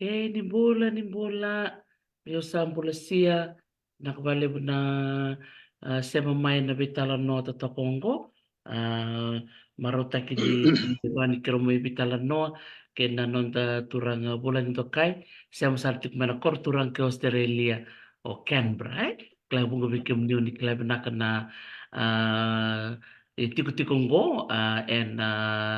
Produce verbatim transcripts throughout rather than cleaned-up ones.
E, ni bula, ni bula. Io, sa bula sia. Vinaka vakalevu na, a, sema mai na veitalanoa totoka oqo. A, marautaki ni, ni vani keirau mai veitalanoa kei na noda turaga Vulagi Dokai. Sema sara tiko mai na koro turaga kei Australia, o Canberra, e? Kila vuqa vei kemuni o ni kila vinaka na, a, e tikotiko oqo, a, ena,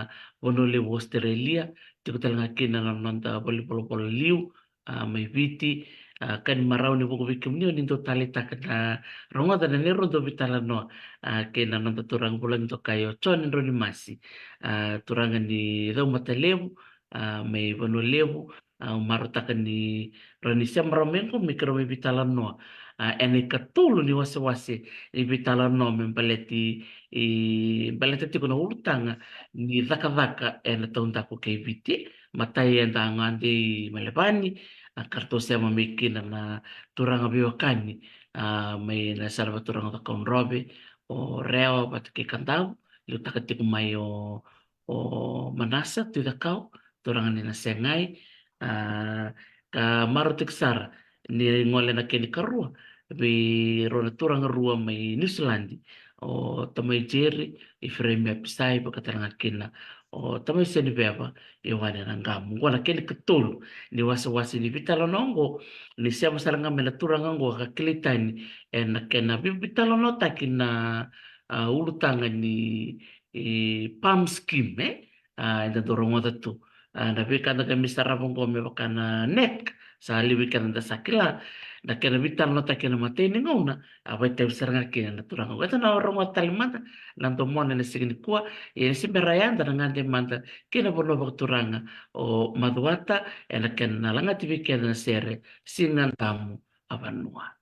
a, Vanua Levu Australia, tiko tale ga kina na noda valenivolavola liu, a, mai Viti, a, ka ni marau ni vuqa vei kemuni o ni dau taleitaka na rogoca na neirau dau veitalanoa, a, kei na noda turaga Vulagi Dokai o Jone Drauenimasi, a, turaga ni Caumatalevu, a, mai Vanua Levu, a, au marautaka ni rawa ni sema rawa mai qo me keirau mai veitalanoa, a, ena ikatolu ni wasewase ni veitalanoa me baleti, i, baleta tiko na ulutaga ni cakacaka ena taudaku kei Viti. Matai eda gade i Melevani, a, ka ratou sema mai kina na turaga veiwekani, a, mai na yasana vakaturaga o Cakaudrove, o Rewa vata kei Kadavu, liutaka tiko mai o, o Manasa Tuicakau, turaga ni Nasegai, a, ka marautaki sara ni gole na kena ikarua vei rau na turaga rua mai Niusiladi, o tamai Jeri Iferemi Apisai, vaka tale ga kina o tamai Seniveva Ioane Naqamu. Oqo na kena ikatolu ni wasewase ni veitalanoa oqo, ni sema sara ga mai na turaga oqo ka kilai tani ena kena vei-, veitalanoataki na, a, ulutaga ni, e, PALM scheme, e? A, eda dau rogoca tu. A, na veika da qai mai sarava oqo me vaka na NEC, sa levu vei keda da sa kila. Na kena veitalanoataki ena imatai ni gauna, a, vakaitavi sara ga kina na turaga oqo. Eda na rogoca tale mada na domona ena siga nikua, ia ni se bera ya da na gade mada ki na vanua vakaturaga o Macuata, ena kena lagati vei keda na sere Siga Damu a Vanua.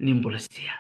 Ni bula sia.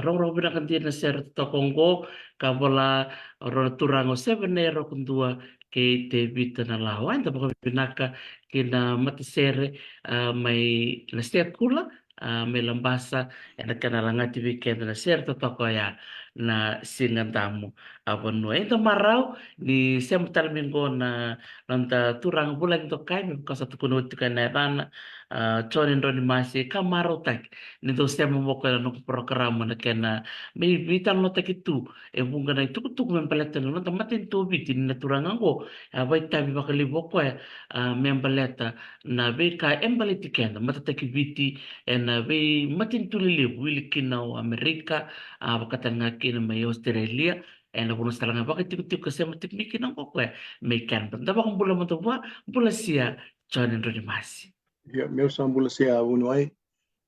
Rogorogo vinaka dina na sere totoka oqo, ka vola o rau na turaga o Sevenei Rokudua kei Tevita Nalawa. Eda vakavinaka ki na matasere, a, mai na sekula, a, mai Labasa, ena kena lagati vei keda na sere totoka oya na Siga Damu a Vanua. Eda marau ni sema tale mai qo na noda turaga vulagi dokai, me vaka sa tukuna oti tiko na yacana, a, Joni Droni Masi, ka marautaki ni dou sema mai qo ena noqu porokaramu na kena me veitalanoataki tu e vuqa na itukutuku me baleta na noda matanitu o Viti, ni na turaga oqo a vakaitavi vakalevu o koya, a, me baleta na veika e baleti keda, matataki Viti ena veimatanitu lelevu, wili kina o Amerika, a, vaka tale ga kina mai Australia, ena vanua sara ga vakatikotiko ka sema tiko mai kina oqo o koya mai Canberra. Da vakabula mada vua, bula sia Joni Droni Masi. Ia, meu sa bula sia vuniwai,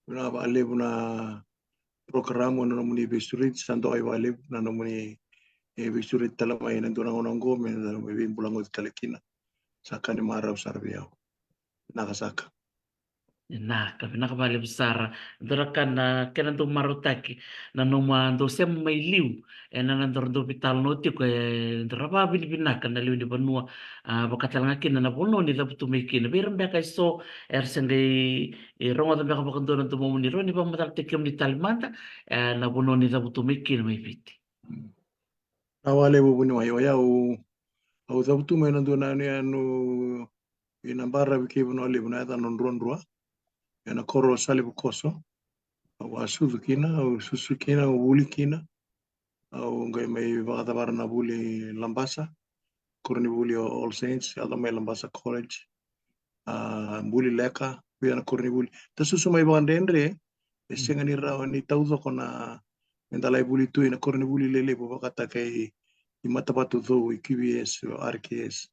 vinaka vakalevu na porokaramu, na nomuni veisureti, sa dokai vakalevu na nomuni, e, veisureti tale mai ena dua na gauna oqo, me da veibulagoci tale kina. Sa ka ni marau sara vei au. Vinaka saka. Vinaka, vinaka vakalevu sara. Dua na ka na kena dau marautaki na nomu a dau sema mai liu ena nodaru dau veitalanoa tiko, e, daru vakavinavinaka na lewe ni vanua, a, vaka tale ga kina na vanua ni cavutu mai kina. Vei ira beka eso era se qai, e, rogoca beka vakadua na domomuni, rawa ni vakamacalataki kemuni tale mada, e, na vanua ni cavutu mai kina mai Viti. Vinaka vakalevu vuniwai, o yau au cavutu mai na dua na yanuyanu ina baravi kei Vanua Levu, na yacana o Druadrua, ena koro o Salevu Koso. Au a sucu kina, au susu kina, au vuli kina. Au qai mai vakacavara na vuli Labasa, koronivuli o All Saints, yaco mai Labasa College, a, buli Leka, via na koronivuli. Da susu mai vakadredre, e sega ni rawa ni taucoko na, me da lai vuli tu ina koronivuli lelevu vakataki i Matavatucou, i Q V S, o R K S.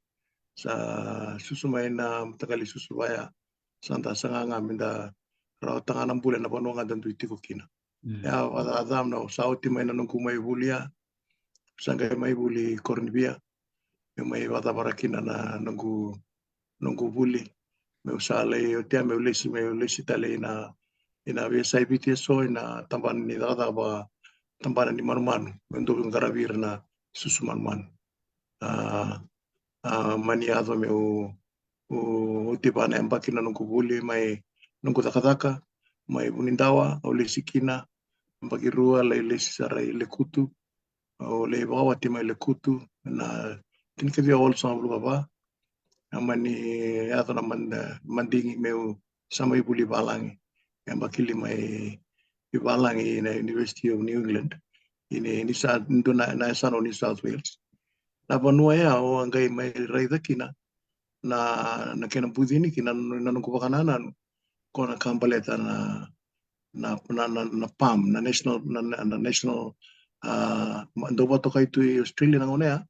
Sa susu mai na mataqali susu vaya, sa da saga ga me da rawata ga na bula ena vanua ga da dui tiko kina. Mm. Ia, vakacaca na, sa oti mai na noqu mai vulia, sa qai mai vuli Koronivia, meu mai vakacavara kina na noqu, noqu vuli. Meu sa lai otia, meu lesi, meu lesi tale ina, ina veiyasai Viti eso, ina tabana ni cakacaka vaka, tabana ni manumanu, meu dau qaravi ira na susu manumanu. A, a, mani yaco meu, o, oti va na yabaki na noqu vuli mai, noqu cakacaka mai Vunidawa, au lesi kina, yabaki rua, lai lesi sara i Lekutu, au lai vakawati mai Lekutu, na tinikaciwa walusagavulu ka va, a mani yaco na mad-, madigi meu sa mai vuli valagi, yabaki lima i, i valagi na University of New England, i New, New South, dua na, na yasana o New South Wales. Na vanua ya au a qai mai raica kina na, na kena bucini kina na, na noqu vakanananu, ko na ka baleta na, na, na, na, na PALM, na national, na, na, na national, a, ma-, dau vakatokai tu i Australia na gauna ya,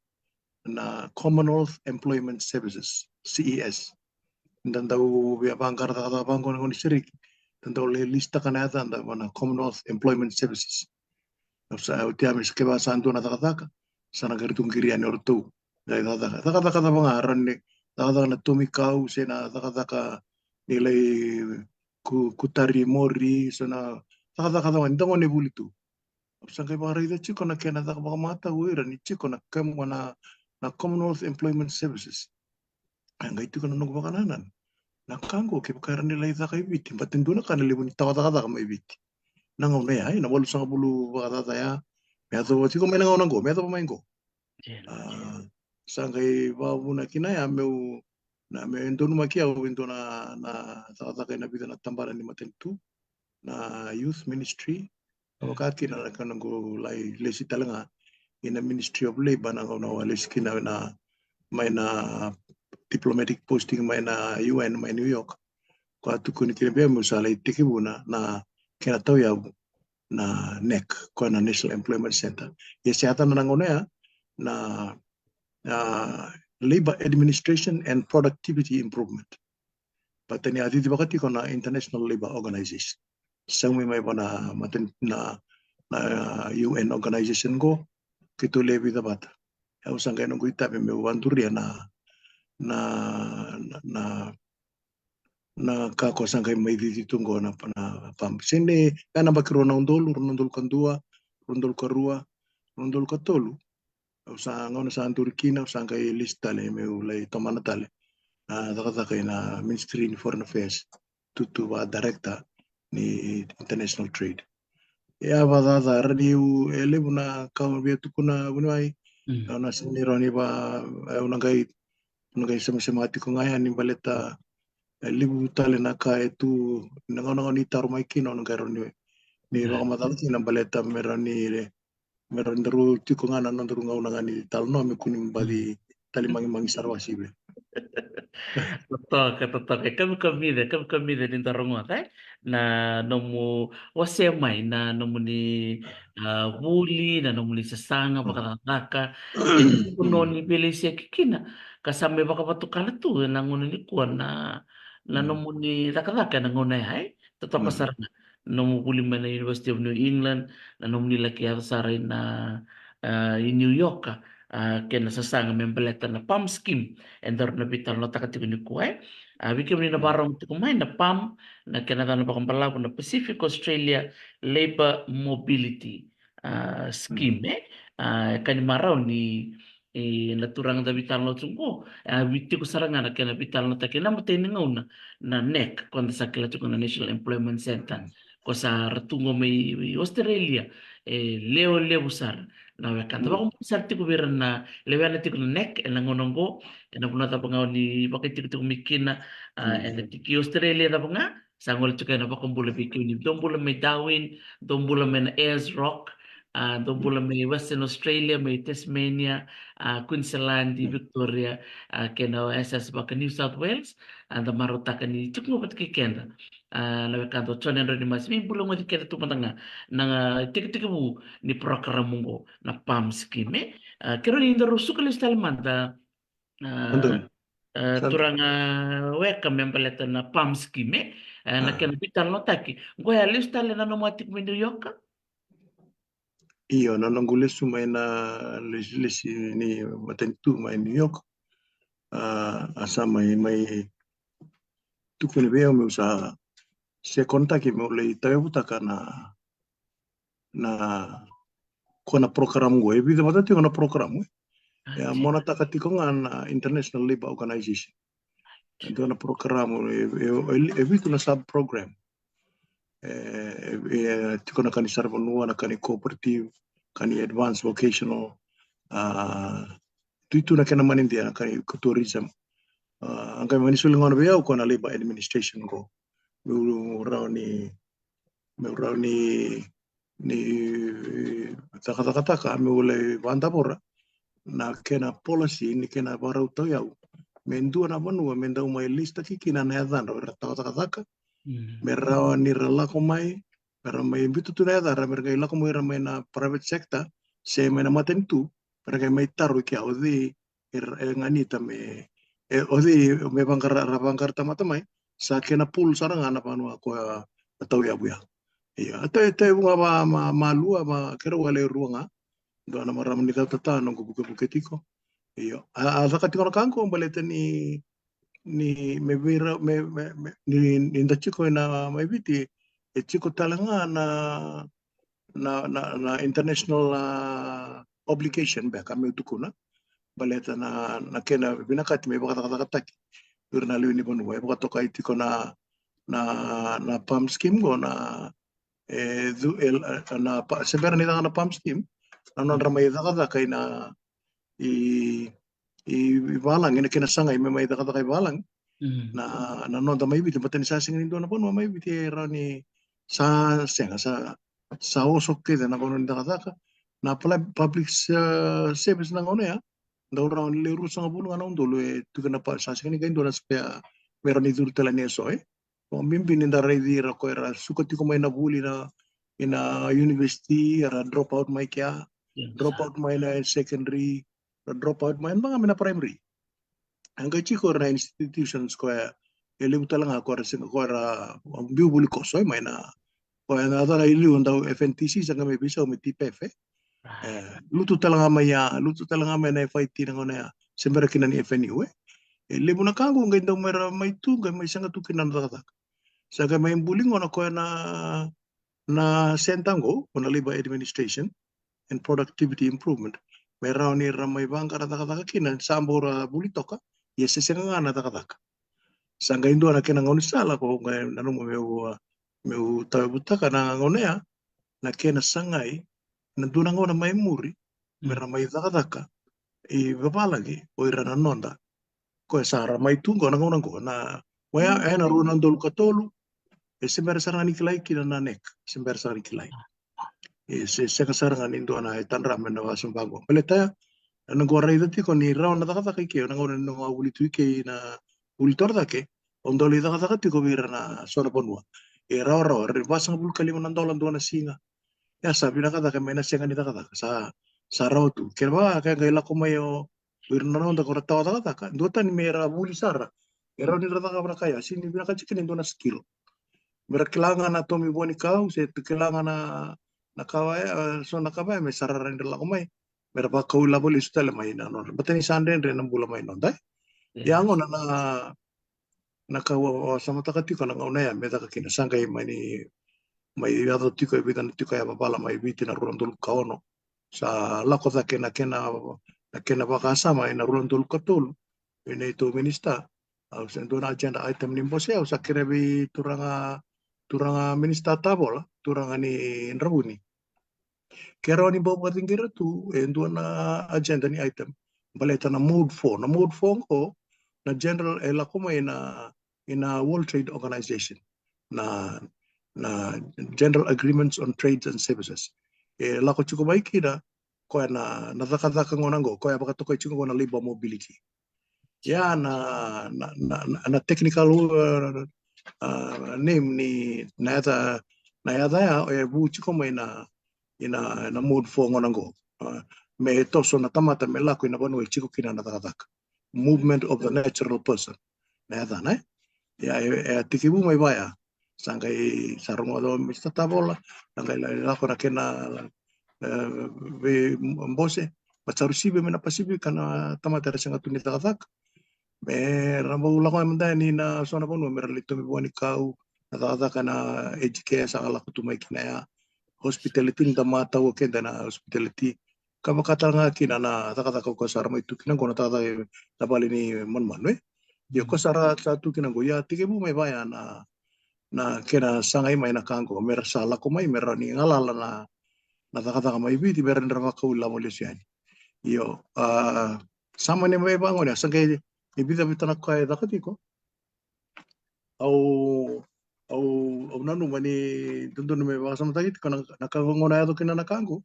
na Commonwealth Employment Services, C E S. Da dau via vaqara cakacaka vaqo na gauna ni sereki, da dau lai lisitaka na yacada va na Commonwealth Employment Services. Au sa, au tia me sa keva sa dua na cakacaka, sa na qai ratou qiri yani o ratou. Qai cakacaka, cakacaka cava ga, rawa ni cakacaka na tomikau, se na cakacaka ni lai ku-, kutari mori, se na cakacaka cava ga, ni da gone vuli tu. Au sa qai vakaraica tiko na kena caka vakamatau o ira ni tiko na kemu na, na Commonwealth Employment Services. A qai tiko na noqu vakanananu. Na ka qo kevaka era ni lai caka i Viti, baleta e dua na ka na levu ni tawa cakacaka mai Viti. Na gauna ya, ena walusagavulu vakacaca ya, me yacova tiko mai na gauna qo, me yacova mai qo. A, sa qai vakavuna kina ya meu, na, me donumaki au e dua na, na cakacaka ena vica na tabana ni matanitu, na youth ministry, ka vaka kina na ka noqu lai lesi tale ga ina Ministry of Labour na gauna au a lesi kina na, mai na diplomatic posting mai na U N mai New York. Ko a tukuni kina vei au meu sa lai tekivuna na kena tauyavu na NEC, ko na National Employment Centre. Ia se yacana na gauna ya na, a, Labour Administration and Productivity Improvement. Baleta ni a cicivaka tiko na International Labour Organization. Saumi mai va na matan-, na, na U N organization qo, keitou lai vica vata. Au sa qai noqu itavi meu vaduria na, na, na, na, na ka ko sa qai mai cici tu qo na, na PALM. Se ni, ya na yabaki rua na udolu, rua na udolu ka dua, rua na udolu ka rua, rua na udolu ka tolu, au sa, gauna sa duri kina, au sa qai list tale meu lai tomana tale na cakacaka ina Ministry ni Foreign Affairs, tutu va director ni international trade. E a vakacaca, era ni u, e levu na ka au via tukuna vuniwai. Mm. Au na sega ni rawa ni va, au na qai, au na qai semasema tiko ga yani baleta e levu tale na ka e tu, na gauna, gauna ni taro mai kina, au na qai rawa ni, ni vakamacala kina baleta me rawa ni, me rawa ni daru tiko ga na nodaru gauna ga ni talanoa me kua ni baci talimagimagi sara vakasivia. Totoka, totoka. E kamikamica, kamikamica ni da rogoca, e? Na nomu wasea mai, na nomuni, a, vuli, na nomuni sasaga, vakacakacaka. E tiko noni veileisiyaki kina, ka sa mai vakavatukana tu ena gauna nikua na, na nomuni cakacaka ena gauna ya, e? Totoka sara ga. Na nomu vuli mai na University of New England, na nomuni laki yaco sara ina, a, i New York, a, kei na sasaga me baleta na PALM scheme, e daru na veitalanoataka tiko nikua, e. A, vei kemuni na vakarorogo tiko mai, na PALM, na kena yacana vakabalavu na Pacific Australia Labour Mobility, a, scheme, e. A, e ka ni marau ni, e, na turaga da veitalanoa tu qo, a, vei tiko sara ga na kena veitalanoataki ena imatai ni gauna na NEC, ko da sa kila tiko na National Employment Centre. Ko sa ra tu qo mai Australia, e lewe levu sara na wekada. Vakabula sara tiko vei ira na lewena tiko na NEC ena gauna qo, ena vanua cava ga o ni vakaitikotiko mai kina, a, ena tiki Australia cava ga, sa gole tiko ena vakabula vei kemuni. Dou bula mai Darwin, dou bula mai na Ayers Rock, a, dou bula mai Western Australia, mai Tasmania, a, Queensland, Victoria, a, kei na S S vaka New South Wales, a, da marautaka ni tiko ga vata kei keda. A, na wekada o John Andrew Nimasi, me bula goci keda tu mada ga na tekitekivu ni program qo, na PALM scheme, e. A, keirau ni daru suka lesu tale mada, a, a, turaga Weka, me baleta na PALM scheme, e. A, na kena veitalanoataki. Qo ya lesu tale na nomu a tiko mai New York? Io, na noqu lesu mai na lesilesi ni matanitu mai New York. A, a sa mai, mai tukuni vei au meu sa sekonitaki meu lai tauyavutaka na, na ko na program qo. E vica vata tiko na program, e. E a monataka tiko ga na International Labour Organization. E dua na program, e, e, e, e vitu na sub program. E, e, e tiko na ka ni saravanua, na ka ni cooperative, ka ni advanced vocational, a, tu i tu na kena manidia, na ka ni tourism. A, a qai mani soli gona vei au ko na Labour Administration qo. Meu rawa ni, meu rawa ni, ni cakacakataka meu lai vakadavora na kena policy ni kena vakarau tauyau me dua na vanua me dau mai list-taki kina na yacadra o ira cakacakataka, me rawa ni ra lako mai, me ra mai biuta tu na yacadra, me ra qai lako mai ira mai na private sector se mai na matanitu, me ra qai mai taro i kea o cei e, e ganita me, e, o cei me vaqara, ra vaqara tamata mai, sa kena pool sara ga na vanua koya na tauyavu ya. Ia, a tau, tauyavu ga va, ma, malua, ma keirau a lewe rua ga. Dua na marama ni Cautata, noqu vukevuke tiko. Io, a, a caka tiko na ka qo baleta ni, ni me vei rau, me, me, me, ni, ni da tiko ina mai Viti, e tiko tale ga na, na, na, na international, a, obligation beka meu tukuna. Baleta na, na kena vinakati me vakacakacakataki ira na lewe ni vanua. E vakatokai tiko na, na, na PALM scheme qo na, e, cu, e, na, pa, se bera ni caka na PALM scheme, na nodra mai cakacaka ina, i, i, i valagi, na kena sagai me mai cakacaka i valagi. Mm. Na, na noda mai Viti, baleta ni sa sega ni dua na vanua mai Viti e rawa ni sa sega, sa, sa oso kece na vanua ni cakacaka. Na pla-, public, e, service na gauna ya, dau rawa ni lewe ruasagavulu ga na udolu e tu kina, pa, sa sega ni qai dua na spare me rawa ni curu tale ni eso, e. Vakabibi ni da raici ira ko era suka tiko mai na vuli na, ina university, era drop out mai kea, drop out mai na secondary, era drop out mai, mai na primary. A qai tiko ira na institutions koya e levu tale ga ko era sega, ko era biu vuli koso, e, mai na, koya na yacana i liu dau F N T C, sa qai mai veisau me T P F, e. E, lutu tale ga mai ya, lutu tale ga mai na F I T na gauna ya, se bera kina ni F N U, e. E levu na ka qo qai dau mai ra mai tu, qai mai sega tu kina na cakacaka. Sa qai mai buli gona koya na, na centre qo, ko na Labour Administration. and productivity improvement. Me rawa ni ra mai vaqara cakacaka kina sa bau ra vuli toka, ia se sega ga na cakacaka. Sa qai dua na kena gaunisala ko qai nanuma meu, meu tavutaka na gauna ya, na kena sagai na dua na gauna mai muri me ra mai cakacaka i vavalagi o ira na noda. Koya sa ra mai tu qo na gauna qo na, oya e na rua na udolu ka tolu. E se bera sara ga ni kilai kina na NEC, se bera sara ga ni kilai. E se sega sara ga ni dua na e tadra me na vasa vaqo. Baleta ya na qo raica tiko ni rawa na cakacaka i ke, na gauna ni noqu vuli tu i ke na vuli torocake, au dau lai cakacaka tiko vei ira na so na vanua. E rawarawa, e vasagavulu ka lima na dola dua na siga. Ia sa vinaka cake me na sega ni cakacaka, sa, sa rawa tu. Kevaka e qai lako mai o ira na noda ko ra tawa cakacaka, duatani me ra vuli sara. E rawa ni ra cakava na ka ya, sega ni vinaka tiko ni dua na skill. Me ra kila ga na tomi vua ni kau, se tu kila ga na, na ka vaya, e, so na ka vaya me sa ra rawa ni ra lako mai. Me ra vakau ilavo lesu tale mai na noda. Baleta ni sa dredre na bula mai noda. Ia gona na, na ka au, au samataka tiko na gauna ya me caka kina, sa qai mai ni, mai yaco tiko e vica na tiko ya vavala mai Viti na rua na udolu ka ono. Sa lako cake na kena, na kena vakasama e na rua na udolu ka tolu. E na itou minisita, au sa dua na agenda item ni bose, au sa kerea vei turaga, turaga minisita Tavola, turaga ni Dravuni. Ke rawa ni bau vakacegera tu e dua na agenda ni item. Baleta na mode four, na mode four qo, na general e lako mai na, i na World Trade Organization, na, na General Agreements on Trades and Services. E lako tiko mai kina, koya na, na cakacaka gona qo, koya vakatokai tiko qo na labor mobility. Ia na, na, na, na, na technical, uh, uh, name ni na yaca, na yaca ya, e vu tiko mai na, i na, na mode four gona qo. Uh, me toso na tamata me lako i na vanua e tiko kina na cakacaka. Movement of the natural person. Na yacana, e? Ia, e, e a tekivu mai vaya. Sa qai sa rogoca o Mister Tavola, sa qai la, lako na kena, e, vei bose, but sa risivi mai na Pasifika na tamata era sega tu ni cakacaka. Me ra bau lako mai mada yani na so na vanua, me ra lai tomi vua ni kau, na cakacaka na aged care sa lako tu mai kina ya. Hospitality, ni da matau o keda na hospitality. Ka vaka tale ga kina na cakacaka ko sa ra mai tu kina qo na cakacaka na vale ni manumanu, e? Ia ko sa ra sa tu kina qo, ia tekivu mai vaya na, na kena sagai mai na ka qo, me ra sa lako mai, me ra ni galala na, na cakacaka mai Viti, me ra ni ra vakau ilavo lesu yani. Io, a, sa mani mai vagone, sa qai, e vica vei ira na ka e caka tiko. Au, au, au nanuma ni dodonu me vakasamataki tiko na, na ka qo na yaco kina na ka qo.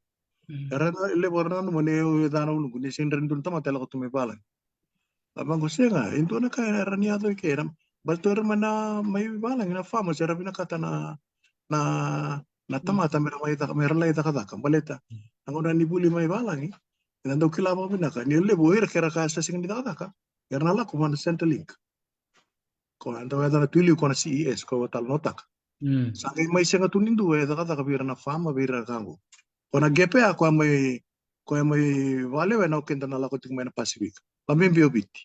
Mm. Era na, levu era nanuma ni au e ca na uluqu, ni sega ni dua na tamata e lako tu mai valagi. A vaqo sega, e dua na ka era ni yaco i ke, era, baleta era mai na, mai valagi na farmers, era vinakata na, na, na tamata me ra mai caka, me ra lai cakacaka, baleta. Mm. Na gauna ni vuli mai valagi, ena dau kila vakavinaka ni levu o ira kera ka sa sega ni cakacaka, era na lako vua na Centrelink. Ko na dau yaco na tui liu ko na C E S, ko vata lo notaka. Mm. Sa qai mai sega tu ni dua e cakacaka vei ira na farmer, vei ira na ka qo. Ko na gap ya, ko ya mai, ko ya mai valewena o keda na lako tiko mai na Pasifika. Vakabibi o Viti.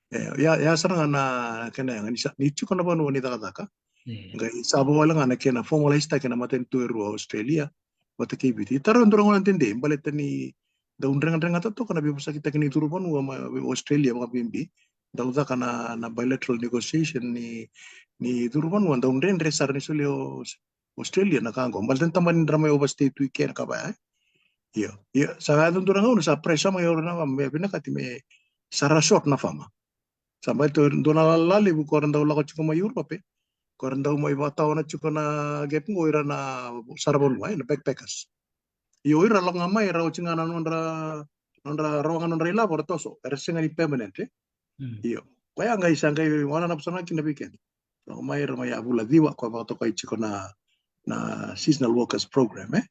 E, ia, ia sara ga na kena yaga, ni sa, ni tiko na vanua ni cakacaka. Mm. Qai sa vo wale ga na kena formalize taki na matanitu e rua o Australia vata kei Viti. Taro dua na gauna dede, baleta ni dau dregata toka na veivosakitaki ni curu vanua mai Australia vakabibi. Dau caka na, na bilateral negotiation ni, ni curu vanua, dau dredre sara ni solia o Australia na ka qo. Baleta ni tamani dra mai overstay tu i ke na ka vaya, e? Io, io, sa yaco dua na gauna sa pressure mai o ira na farmer, me vinakati me sa ra short na farmer. Sa baleta dua na lala levu ko ra dau lako tiko mai Europe, ko ra dau mai vakatawana tiko na gap qo ira na saravanua, e, na backpackers. Io, ira lako ga mai, ra oti ga na nodra, nodra, rawa ga nodra ilavo ra toso, era sega ni permanent, e? Mm. Io. Koya qai sa qai wananavu sara ga kina vei keda. Lako mai, ra mai a vula ciwa, koya vakatokai tiko na, na seasonal workers program, e?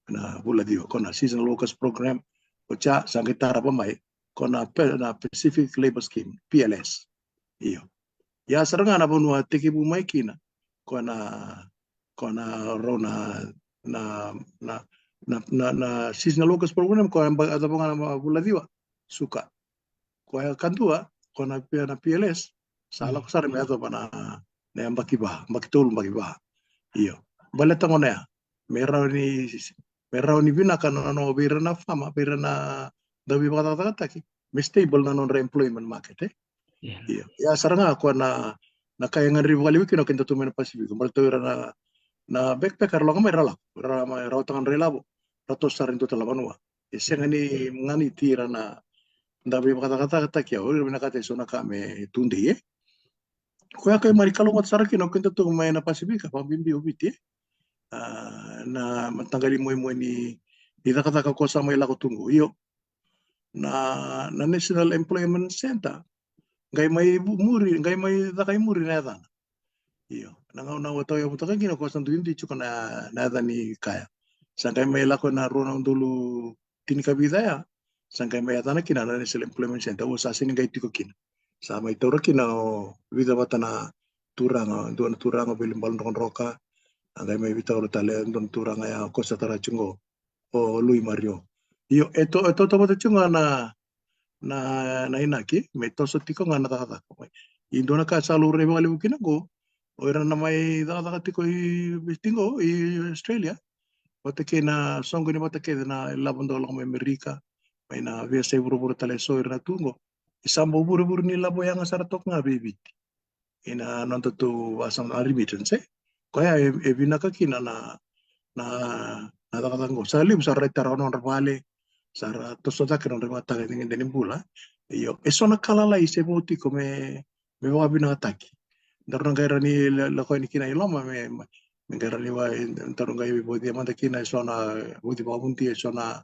Na vula ciwa, ko na seasonal workers program, oti ya sa qai tarava mai ko na, na Pacific Labour Scheme, P L S. Io. Ia sara ga na vanua tekivu mai kina ko na, ko na rau na, na, na seasonal workers program, ko ya ba, a cava ga na vula ciwa, suka. Ko ya kadua, ko na, na P L S, sa lako sara me yacova na, na yabaki va, yabaki tolu, yabaki va. Io. Baleta gona ya, me rawa ni me rawa ni vinaka na nona vei ira na farmer, vei ira na dauveivakacakacakataki, me stable na nodra employment market, e. Ia, ia sara ga koya na, na ka e gadrevi vakalevu kina o keda tu mai na Pasifika, baleta o ira na, na backpacker era lako mai, ra lako, ra mai rawata ga na nodra ilavo, ra toso sara e dua tale na vanua. E sega ni ganiti ira na dauveivakacakacakataki, o ira vinakata e so na ka me tudei, e. Koya ka e mani kalougata sara kina o keda tu mai na Pasifika, vakabibi o Viti, e. A, na mataqali imoimoi ni, ni cakacaka ko sa mai lako tu qo. Io, na, na National Employment Centre, qai mai vu-, muri, qai mai caka i muri na yacana. Io, na gauna au a tauyavutaka kina ko sa duidui tiko na, na yaca ni kaya. Sa qai mai lako na rua na udolu tinikavica ya, sa qai mai yacana kina na National Employment Centre, au sa sega ni qai tiko kina. Sa mai taura kina o vica vata na turaga, dua na turaga o Vilibalu Drokadroka, a qai mai veitaura tale e dua na turaga ya ko sa tara tiko qo, o Lui Mario. Io, e to, e tautauvata tiko ga na, na, na inaki, me toso tiko ga na cakacaka. E dua na ka sa laurai vakalevu kina qo, o ira na mai cakacaka tiko i Viti qo, i Australia, vata kei na soqoni vata kece na ilavo dau lako mai Amerika, mai na veiyasai vuravura tale e so ira na tu qo. E sa bau vurevure ni lavo yaga sara toka ga vei Viti. Ena nodatou vakasama na remittance, e. Koya e, e vinaka kina na, na, na cakacaka qo. Sa levu sa ra tara nodra vale, sa ra toso cake nodra ivakatagedegede ni bula. Io, e so na ka lalai se vo tiko me, me vakavinakataki. Daru na qai rawa ni la-, lako yani kina i loma me, me, me qai rawa ni va-, daru qai vauci mada kina e so na vauci vakamuduo, e so na,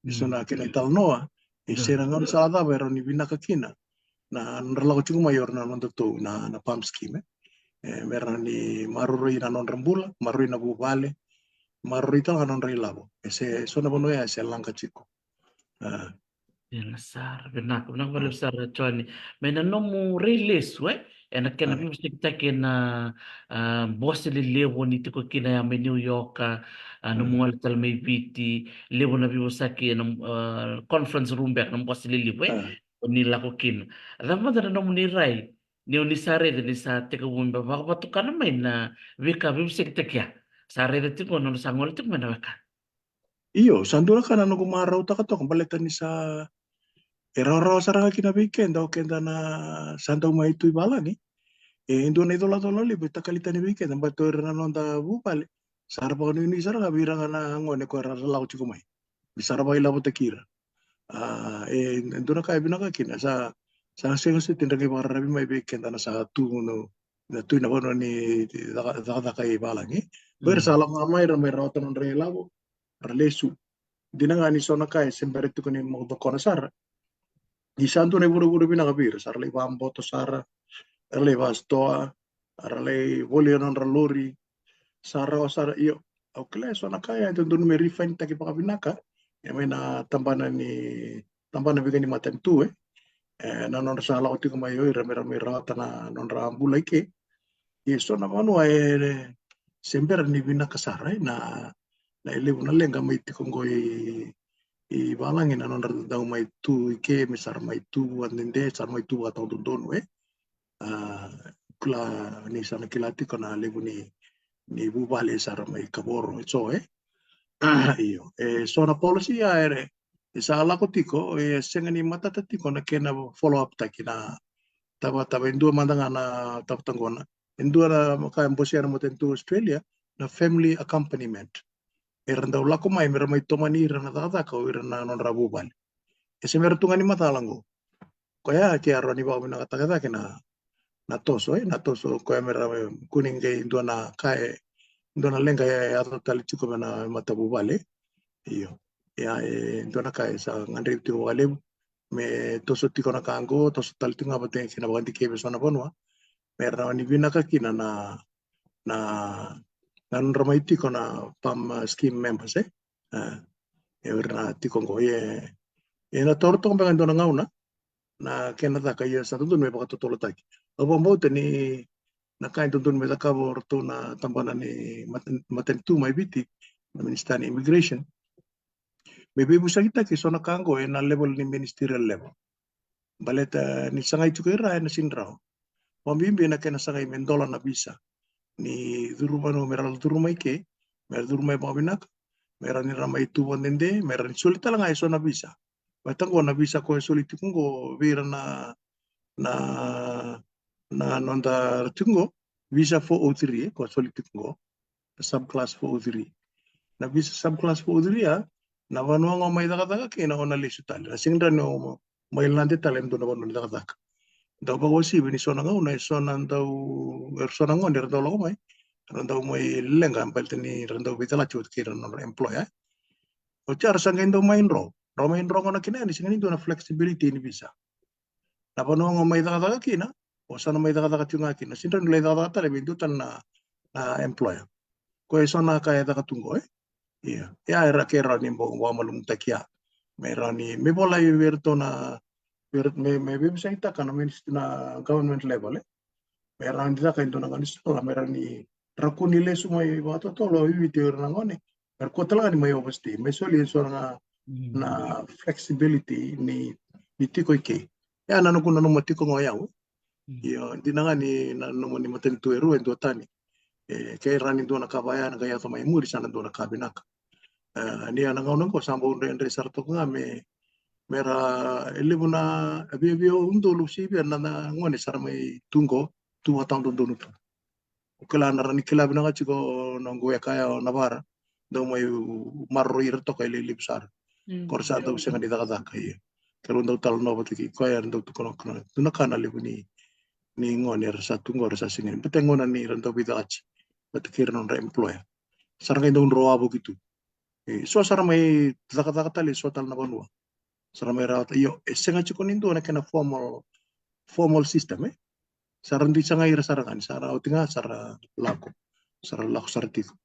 e so na kena italanoa. E se na gauna sa cava e rawa ni vinaka kina na nodra lako tiko mai o ira na nodatou na, na PALM scheme, e. E, me rawa ni maroroi na nodra bula, maroroi na vuvale, maroroi tale ga na nodra ilavo. E se, so na vanua ya e se laqa tiko. A. Vinaka sara, vinaka, vinaka vakalevu sara Joni. Mai na nomu rai lesu, e, ena kena veivosakitaki ena, a, bose lelevu ni tiko kina ya mai New York, a, nomu gole tale mai Viti, levu na veivosaki ena, a, conference room beka na bose lelevu, e. O ni lako kina. A cava mada na nomuni rai ni o ni sa raica ni sa tekivu me vakavatukana mai na veika veivosakitaki ya? Sa raica tiko na nona sa gole tiko mai na weka. Io, sa dua na ka na noqu marautaka toka baleta ni sa e rawarawa sara ga kina vei keda, o keda na sa dau mai tu i valagi. E dua na icolacola levu e takali tani vei keda, baleta o ira na noda vuvale sa ra vakanuinui sara ga vei ira ga na gone ko era lako tiko mai. Ni sa ra vakailavotaki ira. A, e, e dua na ka e vinaka kina, sa, sa sega soti ni ra qai vakararavi mai vei keda na sa tu na, na tu ena vanua ni caka, cakacaka i valagi. Ko ira sa lako ga mai, ra mai rawata nodra ilavo, ra lesu. Dina ga ni so na ka e se bera tiko ni mo cokona sara. Ni sa dua na ivurevure vinaka vei ira, sa ra lai vakaboto sara, ra lai vakasitoa, ra lai volia nodra lori, sa rawa sara. Io, au kila e so na ka e dodonu me refine-taki vakavinaka, e mai na tabana ni, tabana vei keda ni matanitu, e. E, na nodra sa lako tiko mai o ira me ra mai rawata na nodra bula i ke. E so na vanua e se bera ni vinaka sara, e, na, na e levu na leqa mai tiko qo i, i valagi na nodra dau mai tu i ke, me sa ra mai tu vakadede, sa ra mai tu vakatawadodonu, e. A, kila ni sa na kila tiko na levu ni, ni vuvale sa ra mai kavoro, e so, e. Io, e so na policy ya e, e sa lako tiko, e sega ni matata tiko na kena follow up taki na tava, tava e dua mada ga na tava taqona. E dua na ka e bosea na matanitu Australia, na family accompaniment. Era dau lako mai me ra mai tomani ira na cakacaka o ira na nodra vuvale. E se me ra tu ga ni macala qo. Koya ke a rawa ni vakavinakataka cake na, na toso, e, na toso koya me ra, kua ni qai dua na ka e, dua na leqa e yaco tale tiko mai na matavuvale. Io. Ia, e dua na ka e sa gadrevi tiko vakalevu me toso tiko na ka qo, toso tale tiko ga vata kei na vakadikevi e so na vanua. Me rawa ni vinaka kina na, na, na nodra mai tiko na PALM, a, scheme members, e. A, e o ira na tiko qo, e, e na taura toka beka e dua na gauna na kena caka, ia sa dodonu me vakatotolotaki. Au vakabauta ni na ka e dodonu me cakava o ratou na tabana ni mata-, matanitu mai Viti, na minisita ni immigration, me veivosakitaki e so na ka qo e na level ni ministerial level. Baleta ni sagai tiko i ra e na sega ni rawa. Vakabibi na kena sagai me dola na visa. Ni curu vanua me ra curu mai ke, me ra curu mai vakavinaka. me rawa ni ra mai tu vakadede, me rawa ni soli tale ga e so na visa. Vata qo na visa ko e soli tiko qo vei ira na, na, na noda tiko qo, visa four oh three, ko soli tiko qo, na subclass four oh three. Na visa subclass four oh three, a, na vanua qo mai cakacaka kina o na lesu tale. Na sega ni rawa ni o mai lade tale e dua na vanua ni cakacaka. Dau vakawasivi ni so na gauna e so na dau, e so na gone era dau lako mai, era dau mai leqa baleta ni ra dau veicalati oti kei ira na nodra employer. Oti ya ra sa qai dau mai dro, dro mai dro gona kina yani, sega ni dua na flexibility ni visa. Na vanua qo mai cakacaka kina, o sa na mai cakacaka tiko ga kina. Sega ni rawa ni lai cakacaka tale vei dua tale na, na employer. Ko e so na ka e caka tu qo, e? Ia. Ia, era ke rawa ni bau vakamalumalumutaki ya. Me rawa ni, me volai vei iratou na, vei ira-, me, me veivasaitaka na minis-, na government level, e? Me rawa ni caka e dua na gaunisala, me rawa ni ra kua ni lesu mai vakatotolo i Viti o ira na gone. Me ra kua tale ga ni mai overstay, me soli e so na, na flexibility ni, ni tiko i ke. Ia na noqu nanuma tiko qo o yau. Io, dina ga ni nanuma ni matanitu e rua e duatani. E, ke rawa ni dua na ka vaya na qai yaco mai muri sa na dua na ka vinaka. E, ni a na gauna qo sa bau dredre sara toka ga me, me ra, e levu na, e viavia udolu se via na, na gone sa ra mai tu qo, tu vakatawadodonu tu. O kila na rawa ni kila vinaka tiko noqu weka ya o Navara, dau mai maroroi ira toka e levu sara. Ko ra sa dau sega ni cakacaka, ia. Ke rau dau talanoa vata kei koya, era dau tukuna, tukuna, tu na ka na levu ni, ni gone era sa tu qo, era sa sega ni, baleta e gauna ni ra dau veicalati vata kei ira na nodra employer. Sa ra qai dau dro wavoki tu. E, so sa ra mai cakacaka tale e so tale na vanua. Sa ra mai rawata, io, e sega tiko ni dua na kena formal, formal system, e. Sa ra dui sagai ira sara ga ni, sa ra oti ga, sa ra lako. Sa ra lako sara tiko.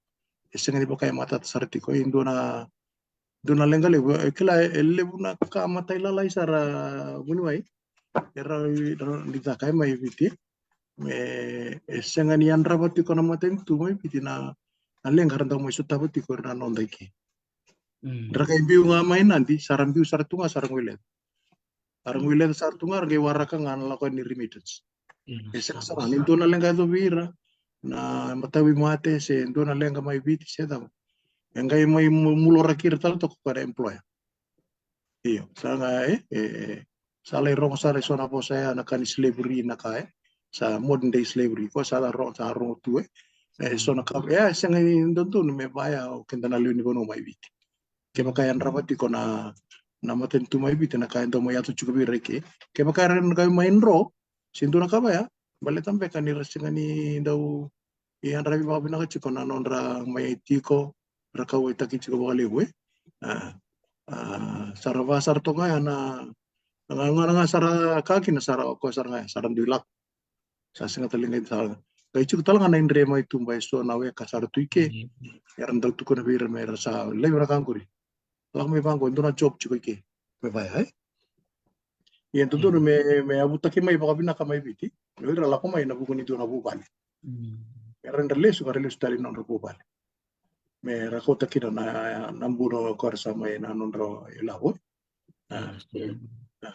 E sega ni vaka e matata sara tiko, e dua na, dua na leqa levu, e kila, e levu na ka matailalai sara vuniwai. E rawa ni, rawa ni caka e mai Viti. Me, e sega ni yadrava tiko na matanitu mai Viti na, na leqa ra dau mai sotava tiko ira na noda i ke. Ra qai biu ga mai Nadi, sa ra biu sara tu ga, sa ra guileca. A ra guileca sara tu ga, ra qai waraka ga na lako ni remittance. E sega sara ni dua na leqa yaco vei ira na matavi mate se dua na leqa mai Viti se cava. E qai mai mu-, muloraki ira tale toka ko ira employer. Io, sa ga, e, e, e, sa lai rogo sara e so na vosa ya na ka ni slavery na ka, e. Sa modern day slavery, ko sa la rogo, sa rogo tu, e. E, so na ka, e, sega ni dodonu me vaya o keda na lewe ni vanua mai Viti. Kevaka e yadrava tiko na, na matanitu mai Viti na ka e dau mai yaco tiko vei ira i ke. Kevaka era na qai mai dro, se dua na ka vaya, baleta beka ni ra sega ni dau yadravi vakavinaka tiko na nodra mai tiko, ra kauwaitaki tiko vakalevu, e. A, a, sa ra va sara toka ya na, na ga, ga, ga sa ra ka kina sa ra, ko sa ra ga, sa ra dui lako. Sa sega tale ga ni sa ra. Qai tiko tale ga na idre mai tuba e so na weka sa ra tu i ke. Era dau tukuna vei ira me ra sa laivi ra ka qori. Lako mai vaqo, e dua na job tiko i ke. Me vaya, e. Ia dodonu me, me yavutaki mai vakavinaka mai Viti. O ira lako mai ena vuku ni dua na vuvale. Era, era lesu, ka ra lesu tale ena nodra vuvale. Me ra kauta kina na, na bula ko ra sa mai na nodra ilavo. A, a.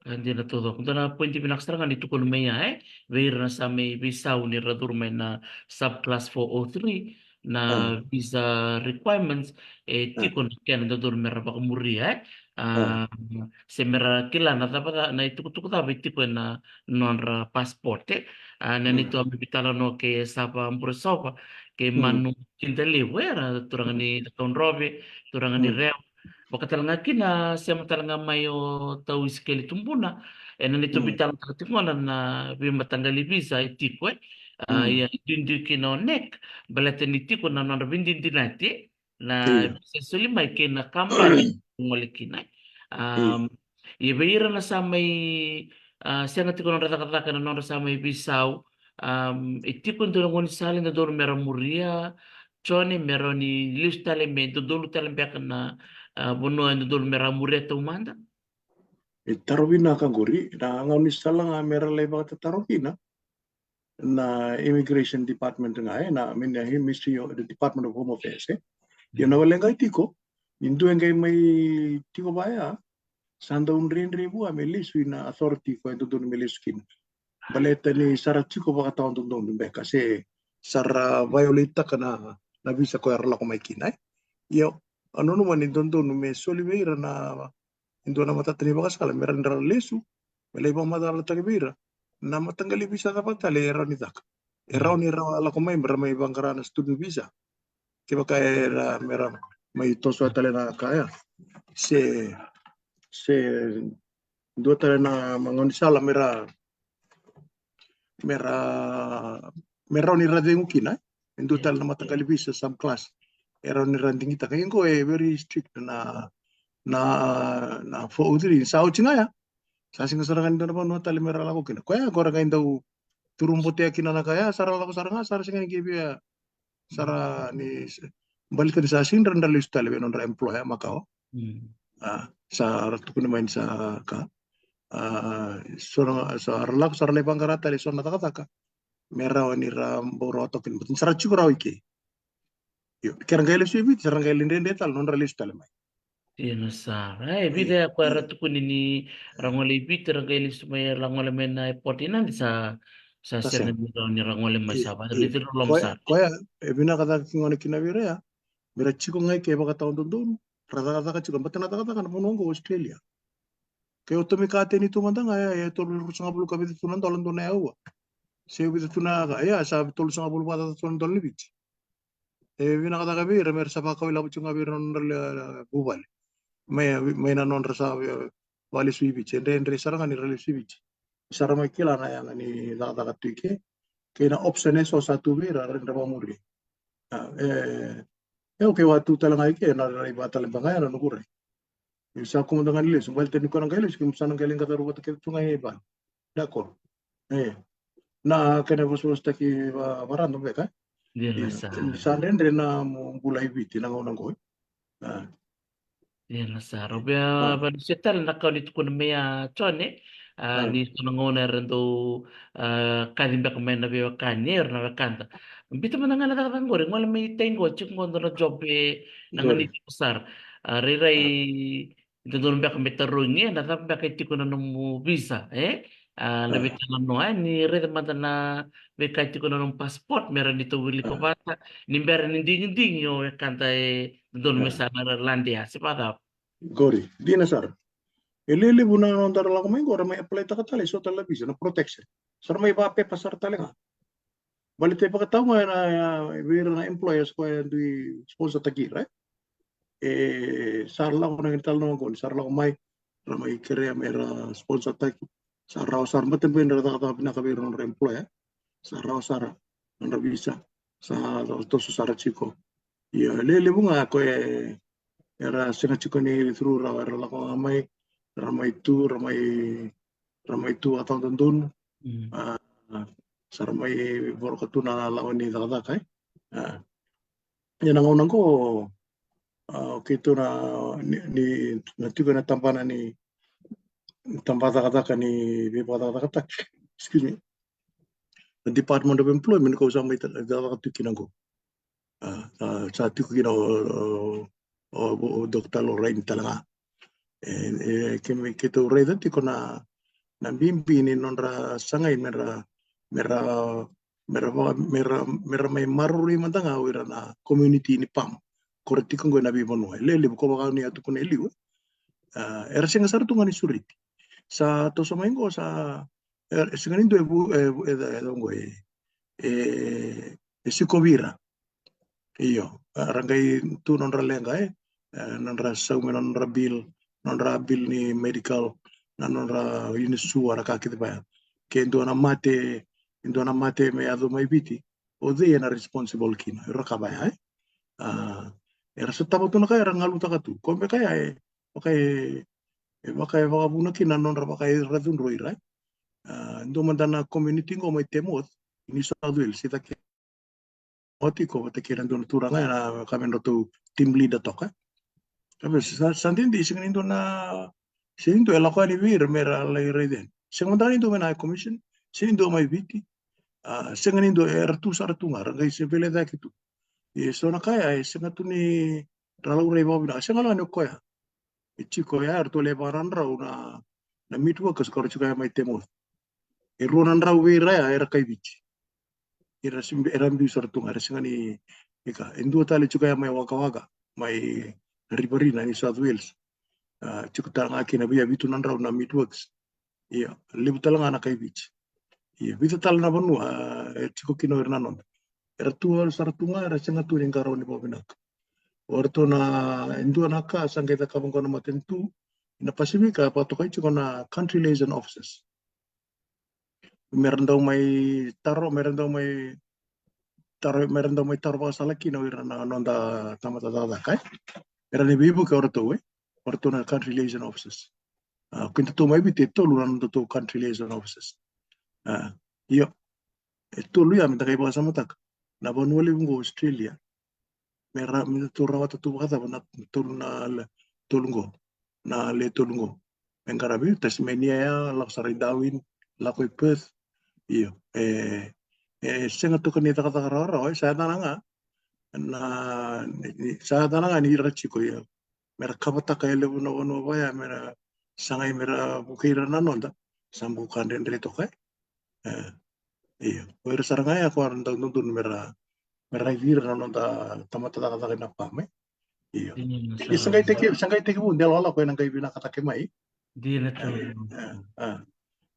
A, dina taucoko. Dua na poidi vinaka sara ga ni tukuna mai ya, e? Vei ira na sa mai veisau ni ra curu mai na subclass four oh three, na visa requirements, e tiko na kena dodonu me ra vakamuria, e? A, se me ra kila na cava, na itukutuku cava e tiko ena nodra passport, e? A, na neitou a mai veitalanoa kei Sava Buresova, kei Manu Kidalevu, e, ra turaga ni Cakaudrove, turaga ni Rewa. Vaka tale ga kina, sema tale ga mai o Tau Isikeli Tubuna, ena neitou veitalanoataka tiko gona na veimataqali visa e tiko, e. A, ia, e duidui kina o NEC, baleta ni tiko na nodra veidinadinati, na visa soli mai kei na kabani gole kina. Am, ia vei ira na sa mai, a, sega tiko nodra cakacaka na nodra sa mai veisau, am, e tiko e dua na gaunisala e dodonu me ra muria, Jone, me rawa ni lesu tale me dodonu tale beka na, a, vanua e dodonu me ra muria taumada? E taro vinaka qori, na gaunisala ga me ra lai vakatataro kina na Immigration Department ga, e, na, I mean, na Ministry of the Department of Home Affairs, e. Ia na wale ga e tiko, ni dua e qai mai tiko vaya, sa dau dredre vua me lesu ina authority ko e dodonu me lesu kina. Baleta ni sa ra tiko vakatawadodonu beka, se sa ra violate-taka na, na visa ko era lako mai kina, e. Io, au nanuma ni dodonu me soli vei ira na e dua na matata ni vakasala me ra, ni ra lesu, me lai vakamacalataki vei ira na mataqali visa cava tale e rawa ni caka. E rawa ni ra lako mai me ra mai vaqara na student visa. Kevaka era me ra mai toso tale na ka ya, se, se dua tale na gaunisala me ra, me ra, me rawa ni ra cegu kina, e dua tale na mataqali visa subclass e rawa ni ra digitaka. Ia qo e very strict na, na, na four oh three. Sa oti ga ya, sa sega sara ga ni dua na vanua tale me ra lako kina. Koya qo ra qai dau turubotea kina na ka ya, sa ra lako sara ga, sa ra sega ni qai via, sa ra ni, baleta ni sa sega ni ra lesu tale vei nodra employer makawa. A, sa ra tukuni mai ni sa ka, a, so na, sa ra lako, sa ra lai vaqara tale so na cakacaka me rawa ni ra bau rawa toka kina, baleta ni sa ra tiko rawa i ke. Io, ke ra qai lesu i Viti, sa ra qai lai dredre tale nodra lesu tale mai. Dina sara. E vica ya koya ra tukuni ni ra gole i Viti, ra qai lesu mai, ra gole mai na airport i Nadi, sa, sa sega ni rawa ni ra gole mai, sa vaka ni dina loma sara. Koya e vinaka cake gona kina vei ira ya me ra tiko ga i ke vakatawadodonu, ra cakacaka tiko, baleta na cakacaka na vanua qo Australia. Ke o tomika teni tu mada ga ya, e tolusagavulu ka vica tu na dola dua na aua. Se vica tu na ka ya, sa tolusagavulu vakacaca tu na dola ni Viti. E vinaka cake vei ira me ra sa vakau i lavo tiko ga vei ira na nodra lewe vuvale mai, mai na nodra sa vakalesu i Viti. E dredre sara ga ni ra lesu i Viti, sa ra mai kila na yaga ni cakacaka tu i ke kei na option e so sa tu vei ira, ra dredre vakamuri. A, e, e, okay, au a tu tale ga i ke, na rai vakataleba ga ya na noqu rai. Ni sa kua mada ga ni lesu, baleta ni koya na qai lesu, keimami sa na qai lai qacaro vata kece tu ga i vale. D'accord. E, na kena vosavosataki va, varada beka. Dina sara. Sa dredre na nomu bula i Viti na gauna qo. A. Dina sara. Au via vakanusia tale na ka o ni tukuna mai ya, Jone, a, ni so na gauna era dau, a, kaci beka mai na veiwekani, era na wekada. Biuta mada ga na cakacaka qori, gole mai tai qo, tiko qo dua na job e na ganiti iko sara. A, rairai dodonu beka me tarogi, e na cava beka e tiko na nomu visa, e? A, na veitalanoa, e, ni raica mada na veika e tiko na nomu passport me rawa ni tou wilika vata, ni bera ni digidigi o wekada e dodonu me sa na ladea, se vakacava? Qori, dina sara. E lewe levu na noda ra lako mai qo ra mai apply taka tale so tale na visa, na protection. Sa ra mai vakapepa sara tale ga. Baleta e vakatau ga ena, e, vei ira na employers koya e dui sponsor taki ira, e. E, sa ra lako na kena italanoa qo ni sa ra lako mai, ra mai kerea me ra sponsor taki. Sa rawa sara, baleta beka ni ra cakacaka vinaka vei ira na nodra employer. Sa rawa sara na nodra visa, sa toso sara tiko. Ia, e lewe levu ga koya e, era sega tiko ni through rawa, era lako ga mai, ra mai tu, ra mai, ra mai tu vakatalanoataki. Mm. A, sa ra mai voroka tu na lawa ni cakacaka, e. A. Ia na gauna qo, a, keitou na, ni, ni, na tiko ena tabana ni, tabana cakacaka ni veivakacakacakataki, excuse me, na Department of Employment, kau sa mai ta-, cakacaka tu kina qo. A, a, sa tiko kina o, o, o, o Doctor Lorraine tale ga. E, e, ke, keitou raica tiko na, na bibi ni nodra sagai me ra, me ra, me ra va-, me ra, me ra mai maroroi mada ga o ira na community ni Palm, ko ra tiko qo ena veivanua. E lewe levu, ko vaka ni a tukuna e liu, e. A, era sega sara tu ga ni sureti. Sa toso mai qo, sa, e, e sega ni dua e vu-, e, e, e, e, e, e sikovi ira. Io, a, ra qai tu nodra leqa, e, e, nodra saumi na nodra bill, nodra bill ni medical, na nodra ini sua, ra ka kece vaya. Ke dua na mate, dua na mate me yaco mai Viti, o cei ena responsible kina, ra ka vaya, e. A, era sotava tu na ka, era galutaka tu. Ko beka ya, e, vaka e, e vaka e vakavuna kina na nodra vaka era cudrui ira, e. A, dua mada na community qo mai Tamworth, New South Wales, i cake oti ko vata kei na dua na turaga ena ka me nodratou team leader toka. Ka vei sa, sa dede, sega ni dua na, sega ni dua e lako yani vei ira me ra lai raica yani. Sega mada ni dua mai na High Commission, sega ni dua mai Viti. A, sega ni dua, era tu sara tu ga, ra qai se veilecayaki tu. E so na ka ya, e sega tu ni ra laurai vakavinaka, sega la ni o koya. E tiko ya, eratou lai vakaradrau na, na meat workers ka ra tiko ya mai Tamworth. E rua na drau vei ira ya era kai Viti. Era sega, era biu sara tu ga, era sega ni, ni ka. E dua tale tiko ya mai Wagga Wagga. mai Riverina, New South Wales. A, tiko tale ga kina via vitu na drau na Meatworks. Ia, levu tale ga na kai Viti. Ia, vica tale na vanua, a, e tiko kina o ira na noda. Era tu, era sara tu ga, era sega tu ni qarauni vakavinaka. O ratou na, e dua na ka sa qai cakava qo na matanitu ina Pasifika, e vakatokai tiko na country liaison officers. Me ra dau mai taro, me ra dau mai taro, me ra dau mai taro vakasala kina o ira na noda tamata cakacaka, e. Era na veivuke o ratou, e. O ratou na country liaison officers. A, keitou mai Viti e tolu na nodatou country liaison officers. A, io, e tolu ya me da qai vakasamataka. Na vanua levu qo Australia, me ra, me datou rawata tu vakacava na tolu na le, tolu qo, na le tolu qo. Me qaravi Tasmania ya, lako sara i Darwin, lako i Perth. Io, e, e sega toka ni cakacaka rawarawa, e sa yacana ga na, ni, ni, sa yacana ga ni ra tiko, io. Me ra kavataka e levu na vanua vaya, me ra sagai me ra vukei ira na noda, sa bau ka dredre toka, e. E, io. O ira sara ga ya ko ra dau dodonu me ra, me ra raici ira na noda tamata cakacaka ina pam, e. Io. Dina. E sa qai teki, sa qai tekivu de lakolako ena qai vinakataki mai. Dina tu. E, e, e.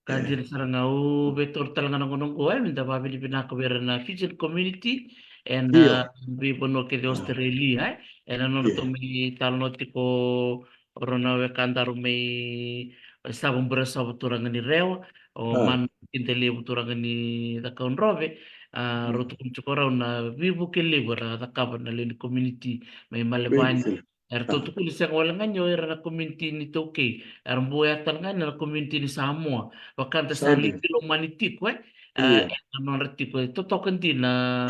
Ka dina sara ga, au veitora tale ga na gauna oqo, e, me da vakavinavinaka vei ira na Fijian community ena, io, veivanua kece o, a, Australia, e. Ena nodratou, io, mai talanoa tiko o rau na wekadaru mai Sava, Buresova, turaga ni Rewa, o, a, Mana Kidalevu, turaga ni Cakaudrove, a, mm, rau tukuna tiko rau na veivuke levu era cakava na lewe ni community mai Malevani. Veivuke. Eratou, a, tukuna sega wale ga ni o ira na community ni taukei. Era bau ya tale ga na community ni Samoa. Vaka da sa, Samoa, lai veilomani tiko, e. A, io, ena nodra tiko, e totoka dina,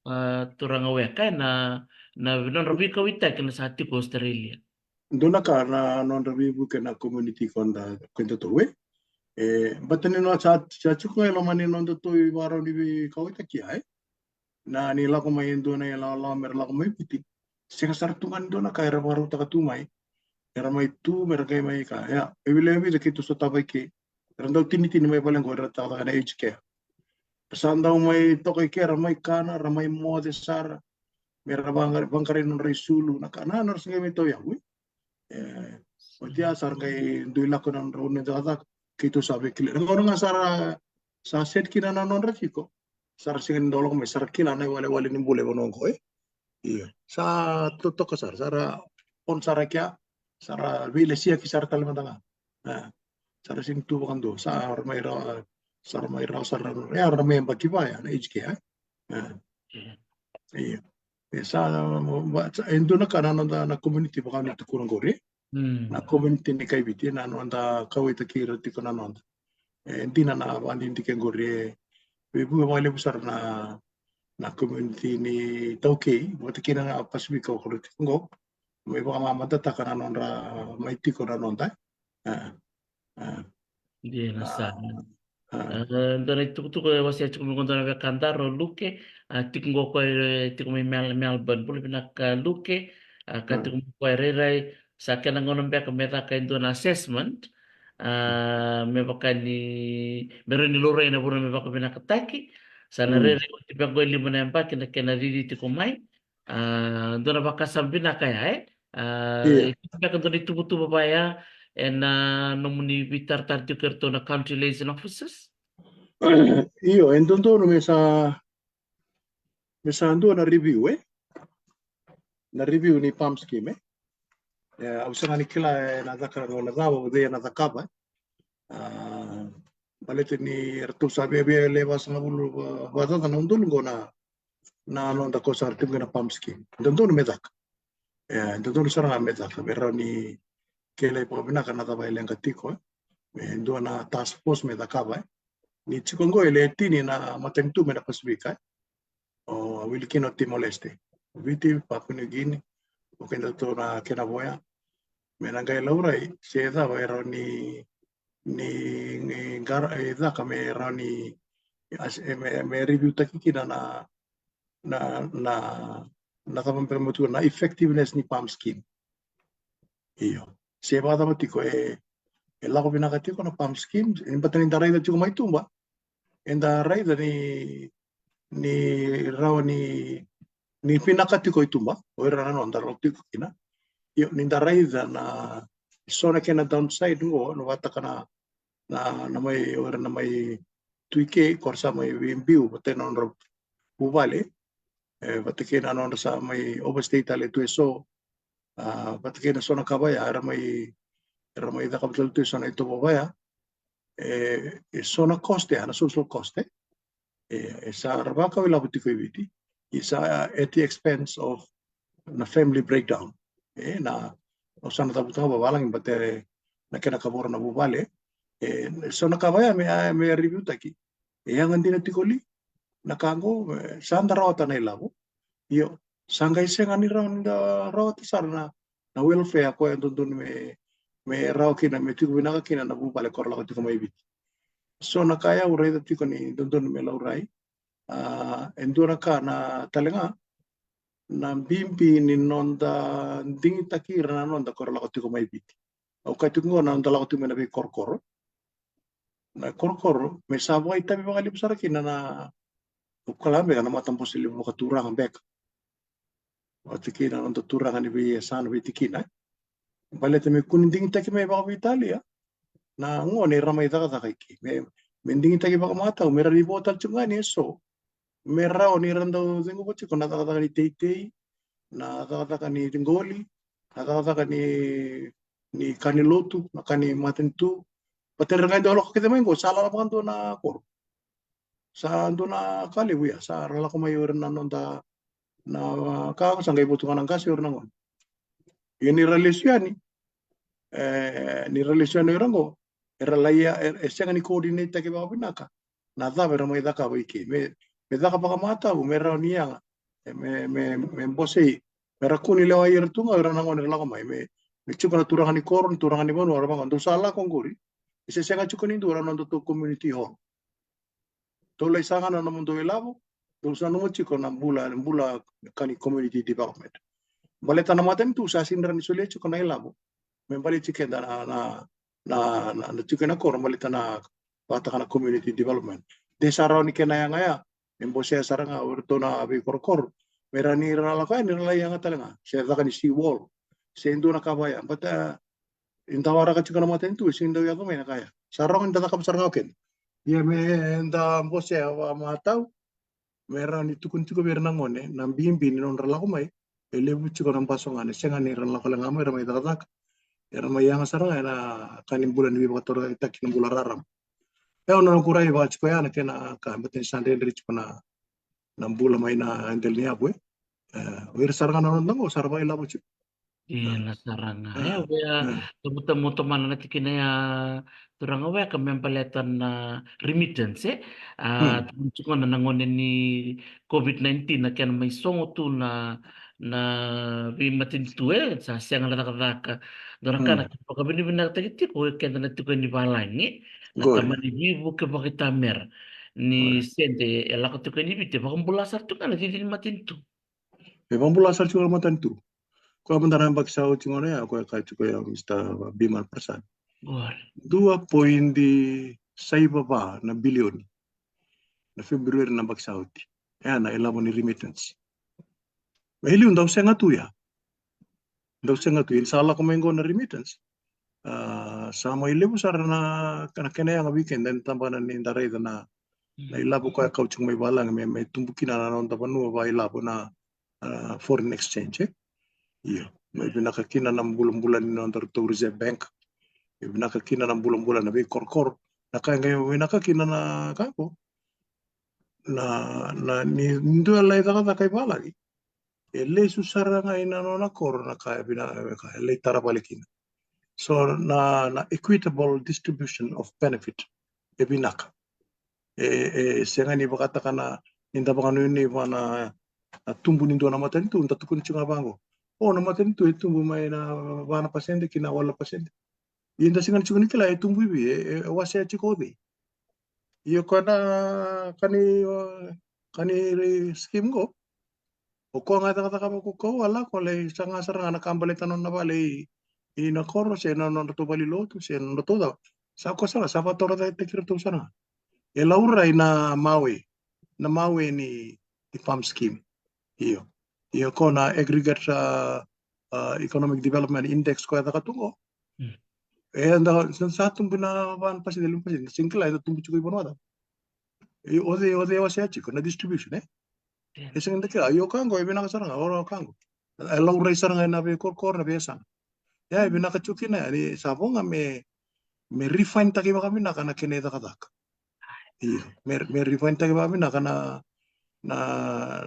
a, turaga weka, e, na, na nodra veikauwaitaki na sa tiko Australia. Dua na ka na nodra veivuke na community ko da, ko datou, e. E, baleta ni nodra sa, sa tiko ga e loma ni nodatou ivakarau ni veikauwaitaki ya, e. Na ni lako mai e dua na ilawalawa me ra lako mai Viti, sega sara tu ga ni dua na ka era vakarautaka tu mai. Era mai tu, me ra qai mai ka. Ia, e vica vica keitou sotava i ke. Era dau tinitini mai vale qo, era cakacaka na aged care. Sa dau mai toka i ke, ra mai kana, ra mai moce sara. Me ra vaqarai, vaqarai nodra isulu, na ka, na, na ra sa qai mai tauyavu, e. E, oti ya sa ra qai dui lako na nodra vanua ni cakacaka, keitou sa veikilai. Na gauna ga sa ra, sa set kina na nodra tiko, sa ra sega ni dau lako mai, sa ra kila na iwalewale ni bula e vanua oqo, e. Io. Sa totoka sara, sa ra on sara kea, sa ra veilesiyaki sara tale mada ga. E, sa ra sega ni tu vakadua, sa ra mai rawa, sa ra mai rawa, sa ra, e, ra mai yabaki va ya na aged care, e. E. Io. E sa, va, sa, e dua na ka na noda na community vaka ni tukuna qori. Mm. Na community ni kai Viti, na noda kauwaitaki ira tiko na noda. E dina na vakadidike qori, e veivuke vakalevu sara na, na community ni taukei, vata kina na Pasifika o koro tiko qo. Mai vakamamadataka na nodra mai tiko na noda. A, a. Dina sara. A. A, dua na itukutuku e wasea tiko mai qo dua na wekadaru o Luke, a, tiko qo o koya, e, tiko mai Mel-, Melbourne. Bula vinaka Luke, a, ka, a, tiko mai o koya rairai, sa kena gauna beka me caka e dua na assessment, a, me vaka ni, me rawa ni laurai na vanua me vakavinakataki, sa na, mm, rairai oti beka qo e lima na yabaki na kena cici tiko mai, a, dua na vakasama vinaka ya, e? A, io. E tiko beka dua na ituvatuva vaya ena nomuni veitaratara tiko kei iratou na country liaison officers? Io, e dodonu me sa, me sa dua na review, e? Na review ni pam scheme, e? E, au sega ni kila ena caka na gauna cava, o cei ena cakava, e? A, baleta ni eratou sa viavia le vasagavulu va, vakacaca na udolu qo na, na noda ko sa ra tiko qo na pam scheme. Dodonu me caka. E, dodonu sara ga me caka, me rawa ni kilai vakavinaka na cava e leqa tiko, e. Me dua na task force me cakava, e. Ni tiko qo e le tini na matanitu mai na Pasifika, e. O, a wili kina o Timor-Leste, Viti, Papua New Guinea, o kedatou na kena voya. Me na qai laurai se cava e rawa ni, ni, ni qara, e caka me rawa ni, as-, e me, me review taki kina na, na, na, na cava beka me tukuna, na effectiveness ni pam scheme. Io. Se vakacava tiko, e, e lako vinaka tiko na pam scheme, e, baleta ni da raica tiko mai tuba, eda raica ni, ni rawa ni, ni vinaka tiko i tuba o ira na noda lako tiko kina. Io, ni da raica na so na kena downside qo, na vataka na, na, na mai, o ira na mai tu i ke, ko ra sa mai veibiu vata na nodra vuvale, e, vata kei na nodra sa mai overstay tale tu e so, a, vata kei na so na ka vaya era mai, era mai cakava tale tu e so na itovo vaya. E, e so na cost, e, na social cost, e, e, e sa ra vakau ilavo tiko i Viti, e sa at the expense of na family breakdown. E, na, au sa na cavuta ga vavalagi, but, e, na kena kavoro na vuvale. E, so na ka vaya me, a, me review taki. E yaga dina tiko li na ka qo, e, sa da rawata na ilavo. Io, sa qai sega ni rawa ni da rawata sara na, na welfare koya e dodonu me, me rawa kina, me tiko vinaka kina na vuvale ko ra lako tiko mai Viti. So na ka ya au raica tiko ni dodonu me laurai. A, e dua na ka na tale ga, na bibi ni noda digitaki ira na noda ko ra lako tiko mai Viti. Au kaya tiko qo na noda lako tiko mai na veikorokoro. Na korokoro, me sa vakaitavi vakalevu sara kina na, au kaya beka na matabose levu vakaturaga beka. Vata kei na noda turaga ni veiyasana, veitikina, e. Baleta me kua ni digitaki mai vakaveitalia na gone era mai cakacaka i ke. Me, me digitaki vakamatau, me ra ni vo tale tiko ga ni e so. Me rawa ni ra dau ceguva tiko na cakacaka ni teitei, na cakacaka ni qoli, na cakacaka ni, ni ka ni lotu, na ka ni matanitu. Vata era qai dau lako kece mai qo, sa lala vakadua na koro. Sa dua na ka levu ya, sa ra lako mai o ira na noda, na ka sa qai votu ga na qase o ira na gone. Ia ni ra lesu yani, e, ni ra lesu yani o ira qo, era lai, e, e sega ni coordinate taki vakavinaka na cava era mai cakava i ke. Me, me caka vakamatau, me rawa ni yaga, e, me, me, me bosei, me ra kua ni lewai ira tu ga o ira na gone era lako mai. Me, me tiko na turaga ni koro, na turaga ni vanua, ra vaka, dou sa lako qori. E se sega tiko ni dua na nodatou community hall. Dou lai saga na nomudou ilavo, dou sa nanuma tiko na bula, bula ka ni community development. Baleta na matanitu sa sega ni rawa ni solia tiko na ilavo me baleti keda na, na, na, na, na tiko ena koro, baleta na vataka na community development. De sa rawa ni kena yaga ya, me bosea sara ga o iratou na veikorokoro me ra ni ra lako yani, ra lai yaga tale ga, se caka ni seawall, se dua na ka vaya. But, e, e dau waraka tiko na matanitu, e sega ni dau yaco mai na ka ya. Sa rawa ni da cakava sara ga o keda. Ia me da bosea vakamatau, me rawa ni tukuni tiko vei ira na gone na bibi ni nodra lako mai. E levu tiko na baso ga ne sega ni ra lako tale ga mai, ra mai cakacaka, era mai yaga sara ga ena ka ni bula ni veivakatorocaketaki, na bula rarama. E, au na noqu rai vaka tiko ya na kena ka, baleta ni sa dredre tiko na, na bula mai na dela ni yavu, e. E, o ira sara ga na noda qo sa ra vakailavo tiko. Io, na sara ga. E, au via, e, cavuta meu tomana na tikina ya, turaga Weka, me baleta na remittance, e. A, tukuna tiko na, na gone ni COVID nineteen, na kena mai sogo tu na, na veimatanitu, e, sa sega na cakacaka. Dua na ka na kena vakavinavinakataki tiko, e, keda na tiko ni valagi, na tamani veivuke vakaitamera ni sede e lako tiko yani Viti, e vakabula sara tu ga na cici ni matanitu. E vakabula sara tiko na matanitu. Koya mada na yabaki sa oti gona ya, koya kaya tiko ya o Mister Biman Prasad. Dua poidi saiva va na bilioni na February na yabaki sa oti. E, na ilavo ni remittance. Me i liu dau sega tu ya. Dau sega tu, ia ni sa lako mai qo na remittance. A, sa mai levu sara na, na kena yaga vei keda ena tabana ni da raica na, na ilavo koya e kau tiko mai valagi me, me tubu kina na noda vanua vakailavo na, a, foreign exchange, e? Io, me vinaka kina na bulabula ni noda ratou Reserve Bank. Me vinaka kina na bulabula na veikorokoro. Na ka e qai vinaka kina na ka qo. Na, na, ni, ni dua lai cakacaka i valagi, e lesu sara ga ina nona koro na ka e vinaka, e lai tara vale kina. So na, na equitable distribution of benefit e vinaka. E, e sega ni vakataka na, ni da vakanuinui vua na, na tubu ni dua na matanitu, da tukuna tiko ga vaqo. O, na matanitu e tubu mai na va na pasede ki na walu na pasede. Ia da sega ni tiko ni kila e tubu i vei, e, e wasea tiko o cei. Ia koya na ka ni, ka ni scheme qo. O koya ga e cakacaka vakaukauwa, a lako lai saga sara ga na ka baleta nona vale i, i na koro, se na nodratou valenilotu, se na nodratou cava. Sa koya sara, sa vakatorocaketaki iratou sara ga. E laurai na mawe, na mawe ni, ni farm scheme. Io. Ia ko na aggregate, a, a, economic development index ko e caka tu qo. E da sa, sa tubu na va na pasede, lima pasede, sega ni kila e da tubu tiko i vanua cava. E, o cei, o cei e wasea tiko na distribution, e? E sega ni da kila. Io ka qo e vinaka sara ga, o ka qo e laurai sara ga ena veikorokoro, na veiyasana. Ia e vinaka tiko kina ni sa vo ga me, me refine-taki vakavinaka na kena icakacaka. Io, me, me refine-taki vakavinaka na, na,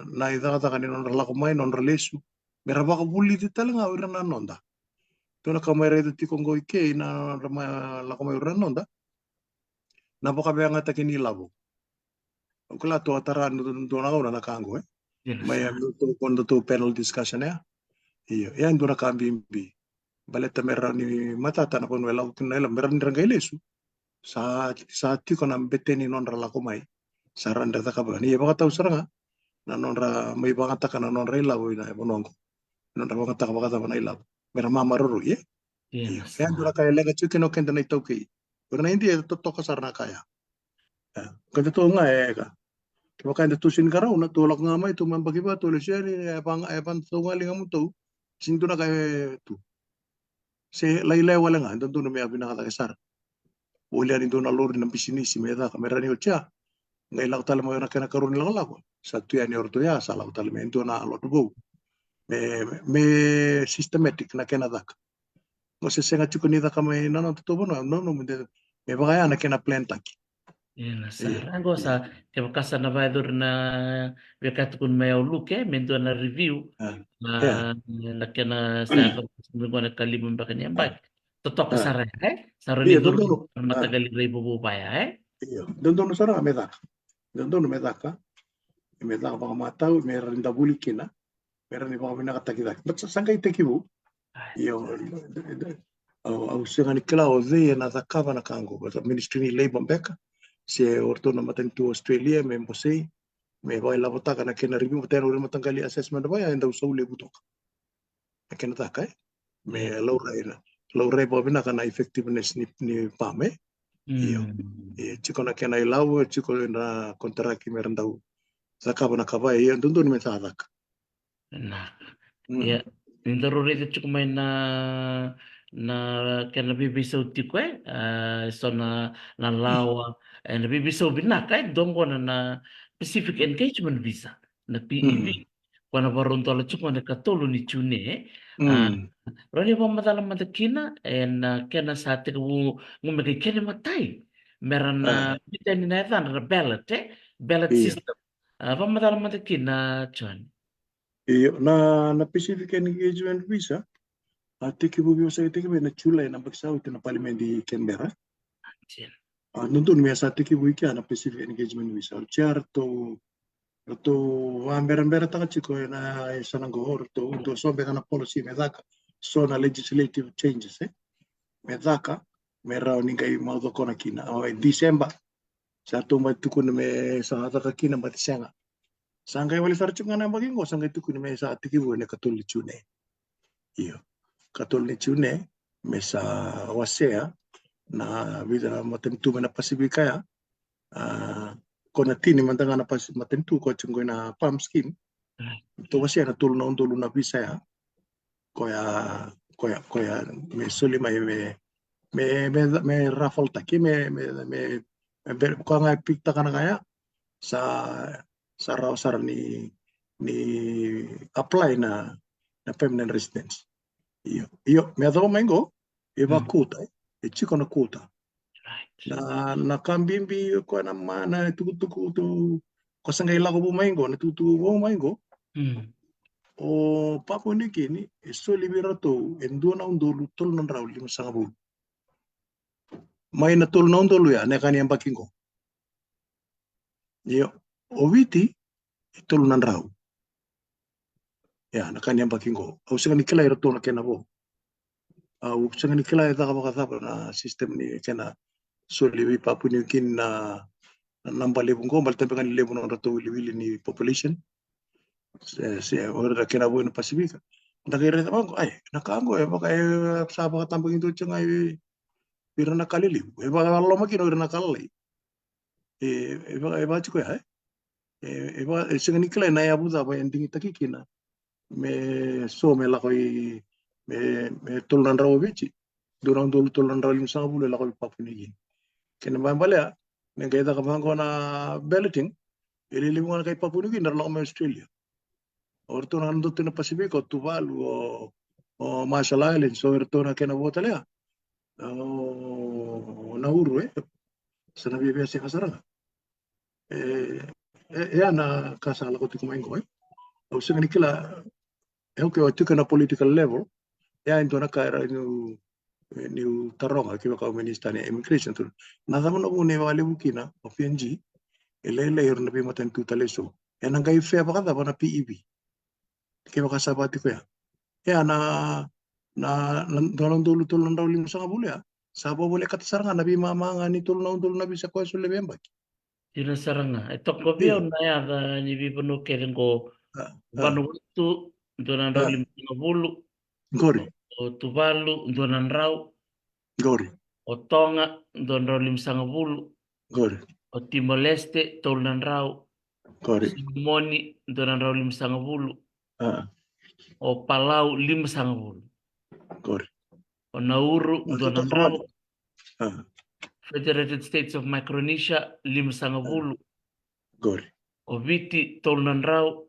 na icakacaka ni nodra lako mai, nodra lesu. Me ra vakavulici tale ga o ira na noda. Dua na ka mai raica tiko qo i ke na nodra mai lako mai o ira na noda. Na vakaveyagataki ni ilavo. Au kila tou a tara dua na gauna na ka qo, e? Mai a dua tou, ko dua tou panel discussion, e? Io, e dua na ka bibi. Baleta me rawa ni matata na vanua e lako kina na ilavo, me rawa ni ra qai lesu. Sa, sa tiko na bete ni nodra lako mai. Sa rawa ni ra cakava. Ni e vakatau sara ga na nodra mai vagataka na nodra ilavo ina vanua qo. Nodra vagataka vakacava na ilavo. Me ra mamaroroi, e? Io. E dua na ka e leqa tiko kina o keda na iTaukei. O ira na Idia e totoka sara na ka ya. E, keda tou ga e ka. Kevaka eda tou sega ni qarauna, tou lako ga mai, tou mai yabaki va, tou lesu yani, e va, e va tou ga liga mo tou. Sega ni dua na ka e tu. Se lailai wale ga, e dodonu me a vinaka cake sara. Voli yani dua na lori na bisinisi me caka, me rawa ni oti ya. Qai lako tale mai na kena karua ni lakolako. Sa tu yani o ratou ya, sa lako tale mai dua na lotu vou. Me, me systematic na kena caka. Qo se sega tiko ni caka mai na noda tou vanua, no, no, me, me vaka ya na kena plan-taki. Ena sa ra qo sa, kevaka sa na vakayacori na veika tukuni mai au Luke, me dua na review na, na kena sa yaco mai qo na ikalima beka ni yabaki. Totoka sara, e? Sa rawa ni curu na mataqali rai vovou vaya, e? Io, dodonu sara me caka. Dodonu me caka. Me caka vakamatau, me rawa ni da vuli kina. Me rawa ni vakavinakataki cake. But sa, sa qai tekivu. Io, au, au sega ni kila o cei ena cakava na ka qo. But Ministry ni Labour beka, se o ratou na matanitu Australia me bosei, me vakailavotaka na kena review, but ena o ira mataqali assessment vaya e dau sau levu toka. Na kena caka, e? Me laurai na, laurai vakavinaka na effectiveness ni, ni PALM, e? Io. E tiko na kena ilavo, e tiko na kontaraki me ra dau cakava na ka vaya, ia dodonu me sa caka. Na. Ia, ni daru raica tiko mai na, na kena veiveisau tiko, e? A, so na, na lawa, e, na veiveisau vinaka, e, dua qo na, na Pacific Engagement Visa, na P E V. Ko na varau dola tiko na ikatolu ni June, e? A, rawa ni vakamacala mada kina, e, na kena sa tekivu qo me kai kena imatai. Me ra na, a, biuta yani na yacadra na ballot, e? Ballot system. A, vakamacala mada kina, John. Io, na, na Pacific Engagement Visa, a tekivu, via sa tekivu ena July na yabaki sa oti na palimedi i Canberra. A, dodonu me sa tekivu i kea na Pacific Engagement Visa. Oti ya ratou, ratou vakabereberetaka tiko ena yasana qo, ratou dua so beka na policy me caka, so na legislative changes, e? Me caka, me rawa ni qai maucokona kina. O, e December, sa tou mai tukuna me sa caka kina, but sega. Sa qai wale sara tiko ga na yabaki qo, sa qai tukuni me sa tekivu ena ikatolu ni June. Io. Ikatolu ni June, me sa wasea na vica na matanitu mai na Pasifika ya. A, ko na tini mada ga na Pasi-, matanitu ko tiko qo ena PALM scheme. Tou wasea na tolu na udolu na visa ya. Koya, koya, koya me soli mai, me, me, me, me raffle-taki, me, me, me, me, koya ga e pick-taka na ka ya, sa, sa rawa sara ni, ni apply na, na permanent residence. Io, io, me yacova mai qo, e vakaquota, e tiko na quota. Na, na ka bibi koya na ma-, na tukutuku tu, ko sa qai lako vou mai qo, na tukutuku vou mai qo. O Papua New Guinea e soli vei iratou e dua na udolu tolu na drau limasagavulu. Mai na tolu na udolu ya, na ka ni yabaki qo. Io, o Viti e tolu na drau. Ia, na ka ni yabaki qo. Au sega ni kila iratou na kena vo. Au sega ni kila e caka vakacava na system ni kena soli vei Papua New Guinea na, na naba levu qo, baleta beka ni levu na nodratou wiliwili ni population. Se, se, o ira na kena vo ena Pasifika. Da qai raica vaqo, ai, na ka qo, e vaka, e sa vakatabakidua tiko ga e, ira na ka lelevu. E vakaloloma kina o ira na ka lalai. E, e vaka, e vaka tiko ya, e? E, e vaka, e sega ni kila na yavu cava e digitaki kina me so me lako i me me tolu na drau o Viti, dua na udolu tolu na drau limasagavulu e lako i Papua New Guinea. Kena ibalebale ya, na qai caka vaqo na balloting, e lelevu ga na kai Papua New Guinea era lako mai Australia. O ratou na dua tu na Pacific, o Tuvalu, o o Marshall Islands, o iratou na kena vo tale ya, o Nauru, e sa na viavia sega sara ga. E e ya na ka sa lako tiko mai qo, e au sega ni kila. E okay, o tiko na political level, e ya e dua na ka era niu niu taroga kevaka o minister ni immigration tu, na cava na vuna e vakalevu kina o PNG e lailai ira na veimatanitu tale eso? E na qai fea vakacava na PEV kevaka sa va tiko ya? E ya na na na dua na udolu tolu na drau limasagavulu ya sa vavolekata sara ga na veimama ga ni tolu na udolu na visa koya e soli ena veiyabaki. Dina sara ga. E toka vei au na yaca ni veivanua kece qo: Vanuatu, dua na drau limasagavulu. Qori. O Tuvalu, dua na drau. Qori. O Toga, dua na drau limasagavulu. Qori. O Timor-Leste, tolu na drau. Qori. Solomoni, dua na drau limasagavulu. O Palau, limasagavulu. Qori. O Nauru, dua na drau. Federated States of Micronesia, limasagavulu. Qori. O Viti, tolu na drau.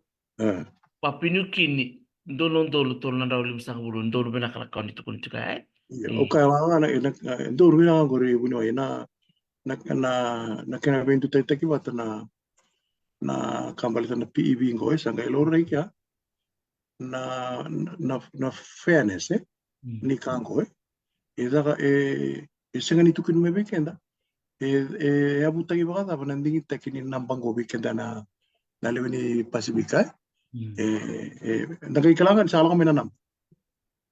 Papua New Guinea, dua na udolu tolu na drau limasagavulu. Donu vinaka na ka o ni tukuna tiko ya, e? Ia, o kaya ga na, na, na, donu vinaka qori vuniwai, na, na, na, na kena veidutaitaki vata na, na ka baleta na PEV qo, e sa qai laurai kea na, na, na fairness, e? Ni ka qo, e? E caka, e, e sega ni tukuni mai vei keda. E, e yavutaki vakacava na digitaki ni naba qo vei keda na, na lewe ni Pasifika, e? E, e, da qai kila ga ni sa lako mai na naba.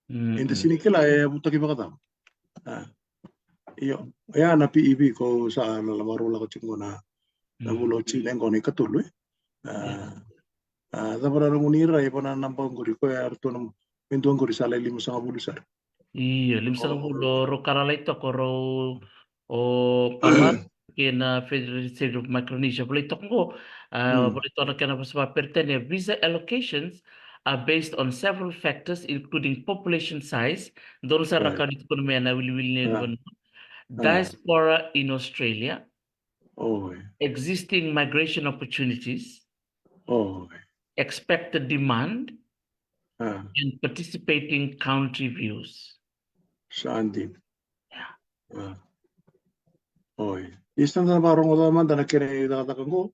Eda sega ni kila e yavutaki vakacava. A. Io, ya na PEV ko sa na lavarau lako tiko na, na vula o June qo na ikatolu, e? A, a, cava na nomu ni rai vua na naba qori, koya eratou na, me dua qori sa lai limasagavulu sara. Io, limasagavulu, o rau ka ra lai toka, o rau, o Palau kei na Federated State of Micronesia. Volai toka qo, a, volai toka na kena vosa vakaperitania: Visa allocations are based on several factors, including population size, donu sara na ka ni tukuna mai na wiliwili ni vanua, diaspora in Australia, existing migration opportunities, expected demand, and participating country views. Sa dina. Oi. Isa, da na vakarogoca mada na kena icakacaka qo.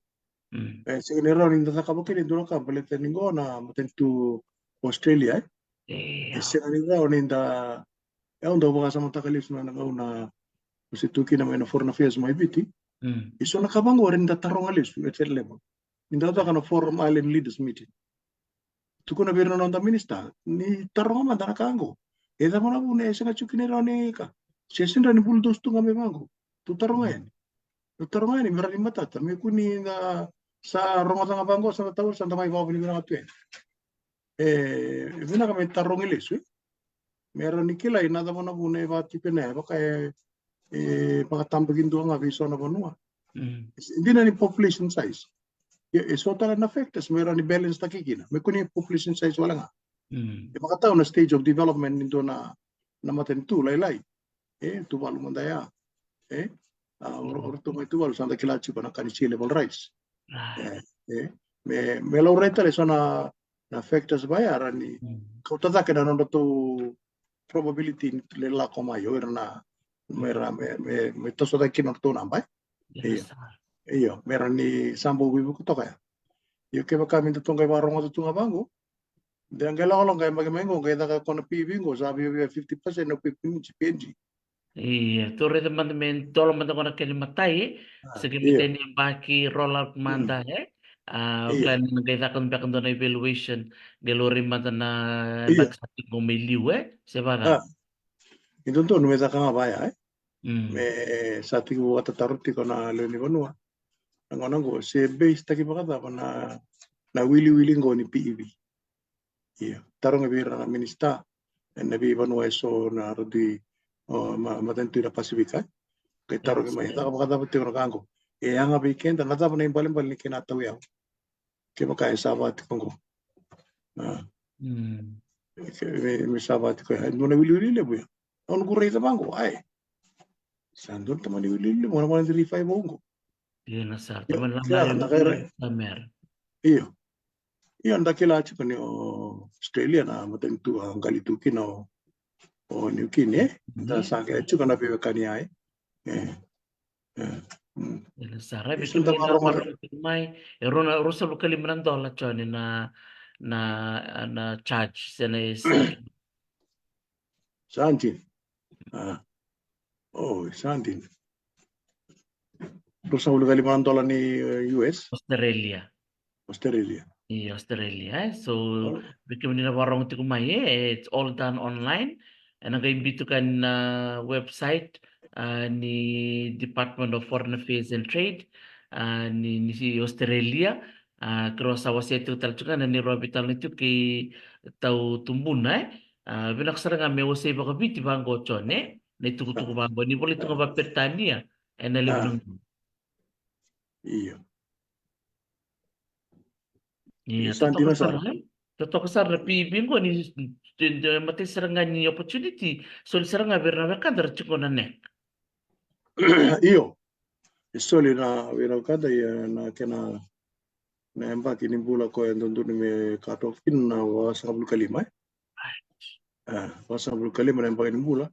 E sega ni rawa ni da cakava kina e dua na ka baleta ni qo na matanitu Australia, e? E sega ni rawa ni da, e, au dau vakasamataka lesu na gauna au se tu kina mai na Foreign Affairs mai Viti. E so na ka vaqo era ni da taroga lesu e federal level. Ni da caka na Forum Island Leaders Meeting. Tukuna vei ira na noda minisita, ni taroga mada na ka qo. E cava na vuna e sega tiko ni rawa ni ka, se sega ni bulldoze tu ga mai vaqo. Tu taroga yani. Tu taroga yani me rawa ni matata. Me kua ni da sa rogoca ga vaqo, sa da taura, sa da mai vakavinavinaka tu yani. E vinaka me tarogi lesu, e? Me rawa ni kilai na cava na vuna e vakatipena, e vaka e, e vakatabakidua ga vei so na vanua. E dina ni population size. E, e so tale na factors me rawa ni balance taki kina. Me kua ni population size wale ga. E vakatau na stage of development ni dua na, na matanitu lailai. E, Tuvalu mada ya. E, a, o, o ratou mai Tuvalu sa da kila tiko na ka ni sea level rise. E, e, me, me laurai tale so na, na factors vaya, era ni kauta cake na nodratou probability ni le lako mai o ira na, me ra, me, me, me toso cake kina nodratou naba, e? Io. Io, me ra ni sa bau veivuke toka ya. Io, kevaka me datou qai vakarogoca tu ga vaqo, de qai lakolako qai yabaki mai qo, qai caka ko na PEV qo, sa viavia fifty percent na population ni PNG. Ia, tou raica mada me dola mada qo na kena imatai, e? Sa qai matai ni yabaki, roll out mada, e? A, o kila ni na qai caka beka dua na evaluation, qai laurai mada na yabaki sa tiko mai liu, e? Se vacava? E dodonu me caka ga vaya, e? Me sa tiko vakatataro tiko na lewe ni vanua. Na gauna qo, se base taki vakacava na, na wiliwili qo ni PEV. Ia, taroga vei ira na minisita ena veivanua eso na radui, o, ma, matanitu na Pasifika, e? Qai tarogi mai, caka vakacava tiko na ka qo. E yaga vei keda, na cava na ibalebale ni kena tauyavu. Kevaka e sa va tiko qo. A. Mm. Me, me sa vati koya, e dua na wiliwili levu ya. Au noqu raica vaqo, ai. Sa dua na tamani wiliwili levu, na one three five oqo. Io, na sara. Io, tamani io, lamari na kaira. Io. Io, da kila tiko ni o Australia na matanitu a qali tu kina o, o New Guinea, e? Da sa qai tiko na veiwekani ai. E. E. Mm. Io, na sara. Io, vei kemuni na vakarorogo tiko mai, e rua na, ruasagavulu ka lima na dola, Jone, na, na, na charge, se na e sa. Sa dina. A. O, sa dina. Ruasagavulu ka lima na dola ni, e, U S. Australia. Australia. I Australia, e. So, vei kemuni na vakarorogo tiko mai, e, it's all done online. Ena qai biu tu ga na website, a, ni Department of Foreign Affairs and Trade, a, ni, ni Australia. A, keirau sa wasea tiko tale tiko ga na neirau veitalanoa tiko kei Tau Tubuna, e. A, vinaka sara ga me wasei vakaviti vaqo, Jone, e. Na itukutuku vaqo. Ni volai tu ga vaPeritania, ena levu na gauna. Io. Io, sa dina sara. Totoka sara, e? Totoka sara na P E V qo ni, ni, ni matai sara ga ni opportunity. Soli sara ga vei ira na wekada ra tiko na neck. Io. E soli na vei ira na wekada, ia na kena, na yabaki ni bula ko e dodonu me cut off kina na vasagavulu ka lima, e? A, vasagavulu ka lima na yabaki ni bula.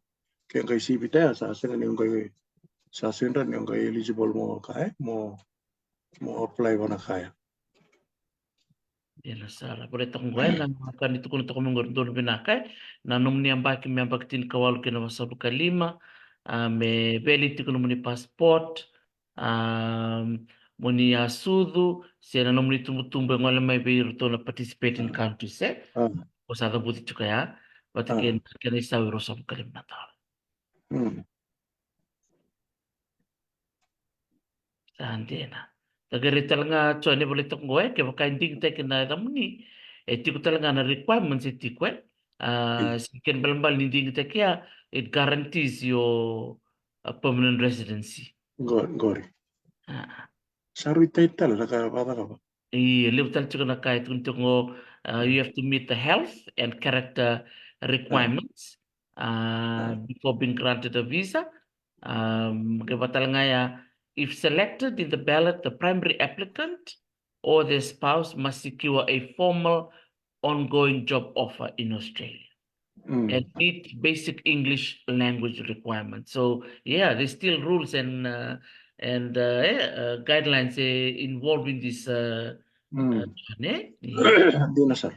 Ke qai sivita ya, sa sega ni qai, sa sega ni qai eligible mo ka, e? Mo, mo apply vana ka ya. Io, na sara. Volai toka qo, e, na ka ni tukuna toka mai qo, donu vinaka, e. Na nomuni yabaki me yabaki tinikawalu kei na vasagavulu ka lima, a, me valid tiko nomuni passport, a, moni a sucu, se na nomuni tubutubu e gole mai vei iratou na participating countries, e. A. Ko sa cavuti tiko ya, vata kei na, kei na isau e ruasagavulu ka lima na dola. Mm. Sa dina. Sa kerei tale ga, Jone, volai toka qo, e, kevaka e digitaki na yacamuni, e tiko tale ga na requirements e tiko, e. A, se kena ibalebale ni digitaki ya, it guarantees your, a, permanent residency. Qori, qori. A. Sa rui tight tale na ka vakacakava. Io, levu tale tiko na ka e tukuni tiko qo, a, you have to meet the health and character requirements, a, before being granted a visa. Um, ke vaka tale ga ya, if selected in the ballot, the primary applicant or their spouse must secure a formal ongoing job offer in Australia and meet basic English language requirements. So, yeah, there's still rules and, uh, and, uh, eh, uh, guidelines, eh, involving this, uh, uh, ne? Dina sara.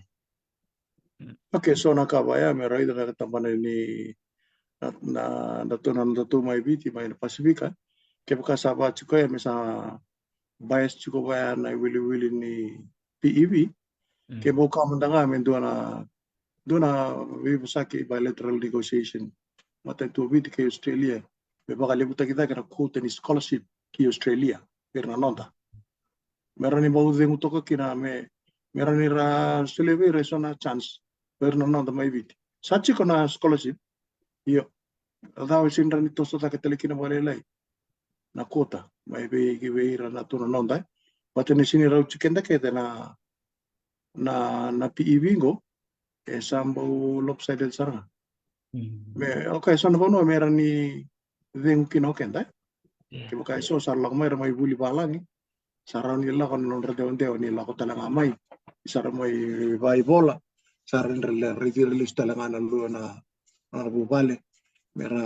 Okay, so na ka vaya me raica na tabana ni na, na, na datou, na datou mai Viti, mai na Pasifika. Kevaka sa vaya tiko ya me sa bias tiko vaya na iwiliwili ni P E V. Ke bau kama da ga me dua na, dua na veivosaki, bilateral negotiation, matanitu o Viti kei Australia, me vakalevutaki cake na quota ni scholarship ki Australia vei ira na noda. Me ra ni bau cegu toka kina, me, me ra ni ra solia vei ira eso na chance vei ira na noda mai Viti. Sa tiko na scholarship, io, a cava e sega ni ra ni toso cake tale kina vakalailai na quota mai vei, vei ira na tu na noda, e. Vata ni sega ni rauti keda kece na, na, na P E V qo, e sa bau lopsided sara ga. Me, okay, so na vanua me ra ni cegu kina o keda, e. Kevaka e so sa lako mai, ra mai vuli valagi, sa rawa ni lako na nodra dewadewa ni lako tale ga mai, sa ra mai vakaivola, sa ra ni ra le, raici ira lesu tale ga na lua na, na vuvale, me ra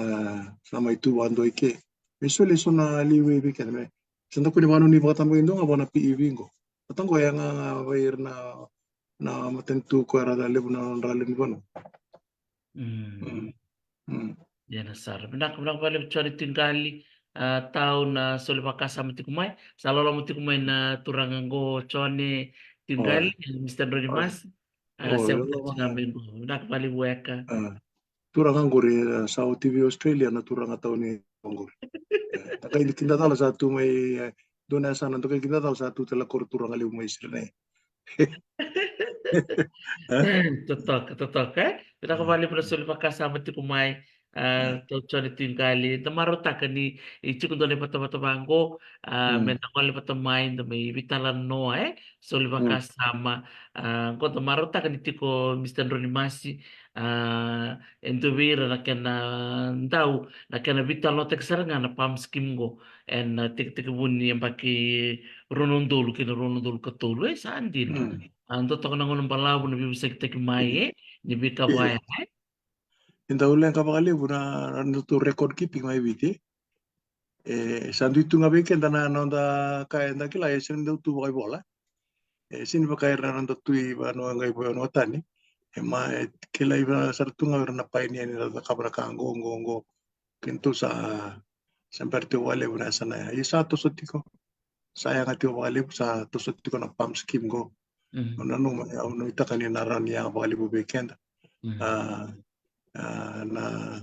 na mai tu vakadua i ke. Me soli eso na leeway vei keda, me sa da kua ni vakanuinui vakatabakidua ga vua na P E V qo. Vata qo e yaga ga vei ira na, na matanitu ko era levu na nodra lewe ni vanua. Mm. Ia na sara. Vinaka, vinaka vakalevu Jone Tiqali. A, Tau, na soli vakasama tiko mai. Sa loloma tiko mai na turaga qo Jone Tiqali, Mister Droni Masi. A, se loloma. Vinaka vakalevu weka. Turaga qori, e, sa o T V Australia na turaga Tau ni qori. E, dokai ni kidacala sa tu mai, e, dua na yasana dokai kidacala sa tu tale qori turaga levu mai Sydney. Totoka, totoka, e? Vinaka vakalevu na soli vakasama tiko mai. a, tau Jone Tui Qali, da marautaka ni e tiko dua na ivatavata vaqo, a, me da gole vata mai, da mai veitalanoa, e, soli vakasama. A, qo da marautaka ni tiko Mister Droni Masi, a, e dua vei ira na kena dau, na kena veitalanoataki sara ga na PALM scheme qo, ena tekitekivu ni yabaki rua na udolu kei na rua na udolu ka tolu, e, sa dina. A, dua toka na gauna balavu na veivosakitaki mai, e, ni veika vaya, e. E dau leqa vakalevu na, na nodatou record keeping mai Viti. E, sa dui tu ga vei keda na noda ka eda kila, e sega ni dau tu vakaivola. E sega ni vaka ira na noda tui vanua qai vanua tani. E ma, e kilai sara tu ga ira na painia ni ra cakava na ka qo, qo, qo. Keitou sa, sa bera tiko vakalevu na yasana ya. Ia sa toso tiko. Sa yaga tiko vakalevu, sa toso tiko na PALM scheme qo. Au nanuma, au nuitaka ni na rawa ni yaga vakalevu vei keda. A, a, na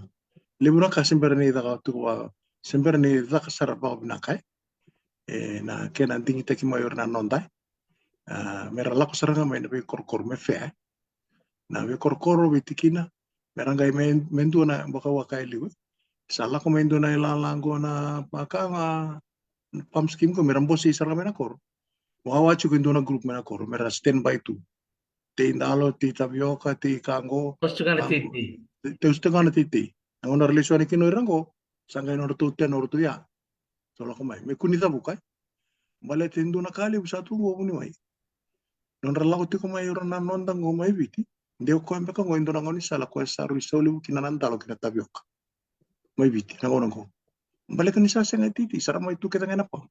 levu na ka se bera ni caka tu va, se bera ni caka sara vakavinaka, e. E, na kena digitaki mai o ira na noda, e. A, me ra lako sara ga mai na veikorokoro me fea, e. Na veikorokoro, veitikina, me ra qai me, me dua na, vakawaka e liu, e. Sa lako mai dua na ilala qo na vaka ga PALM scheme qo, me ra bosei sara ga mai na koro. Wawa tiko e dua na group mai na koro, me ra stand by tu. Tei dalo, tei tavioka, tei ka qo. Toso tiko ga na teitei. Toso tiko ga na teitei. Na gauna ra lesu yani kina o ira qo, sa qai nodratou tena o ratou ya. Sa lako mai. Me kua ni cavuka, e. Baleta e dua na ka levu sa tu qo vuniwai. Nodra lako tiko mai o ira na noda qo mai Viti. De o koya beka qo e dua na gaunisala koya sa rui sau levu kina na dalo kei na tavioka mai Viti na gauna qo. Baleta ni sa sega e teitei, sa ra mai tu kece ga ena PALM.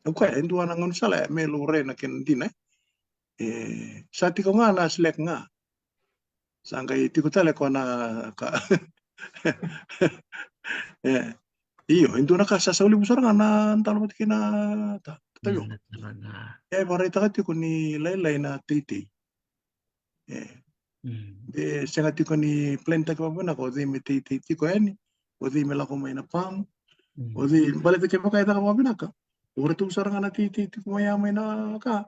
O koya e dua na gaunisala ya me laurai na kena dina, e. E, sa tiko ga na slack ga. Sa qai tiko tale koya na ka. E, io, e dua na ka sa sau levu sara ga na dalo vata kei na ta, tavioka. E, vakaraitaka tiko ni lailai na teitei. E. De sega tiko ni plan taki vakavinaka o cei me teitei tiko yani, o cei me lako mai na PALM, o cei, baleta kevaka e caka vakavinaka, o ratou sara ga na teitei tiko mai ya mai na ka,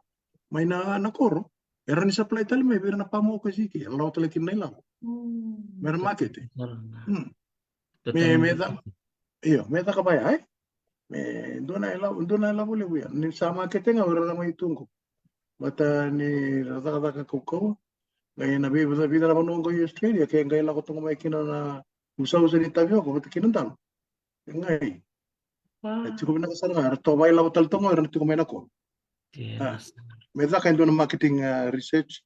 mai na, na koro, era ni supply tale mai vei ira na PALM o koya sike, era lako tale kina na ilavo. Me ra makete. Me, me ca-, io, me caka vaya, e? Me dua na ilavo, dua na ilavo levu ya. Ni sa makete ga o ira na mai tu qo. Vata ni ra cakacaka kaukauwa. Qai na vei, vica, vica na vanua qo i Australia, ke qai lako toka mai kina na usausa ni tavioka vata kina dalo. Qai. E tiko vinaka sara ga, ratou vailavo tale toka, era na tiko mai na koro. A, me caka e dua na marketing, a, research,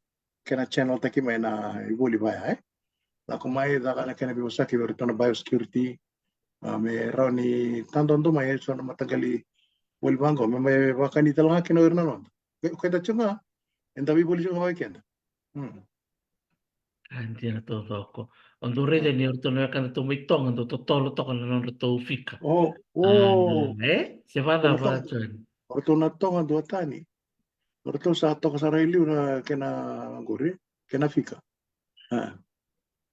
kena channel taki mai na ivoli vaya, e. Lako mai, caka na kena veivosaki vei ratou na biosecurity. A, me rawa ni tadodo mai eso na mataqali voli vaqo, me mai vakani tale ga kina o ira na noda. Ke, keda tiko ga, eda veivoli tiko ga vei keda. A, dina taucoko. O dou raica ni o ratou na wekadatou mai Toga, dou totolo toka na nodratou fika. O, o. A, e? Se vakacava, Joni? O ratou na Toga duatani. O ratou sa toka sara i liu na kena qori, kena fika. A.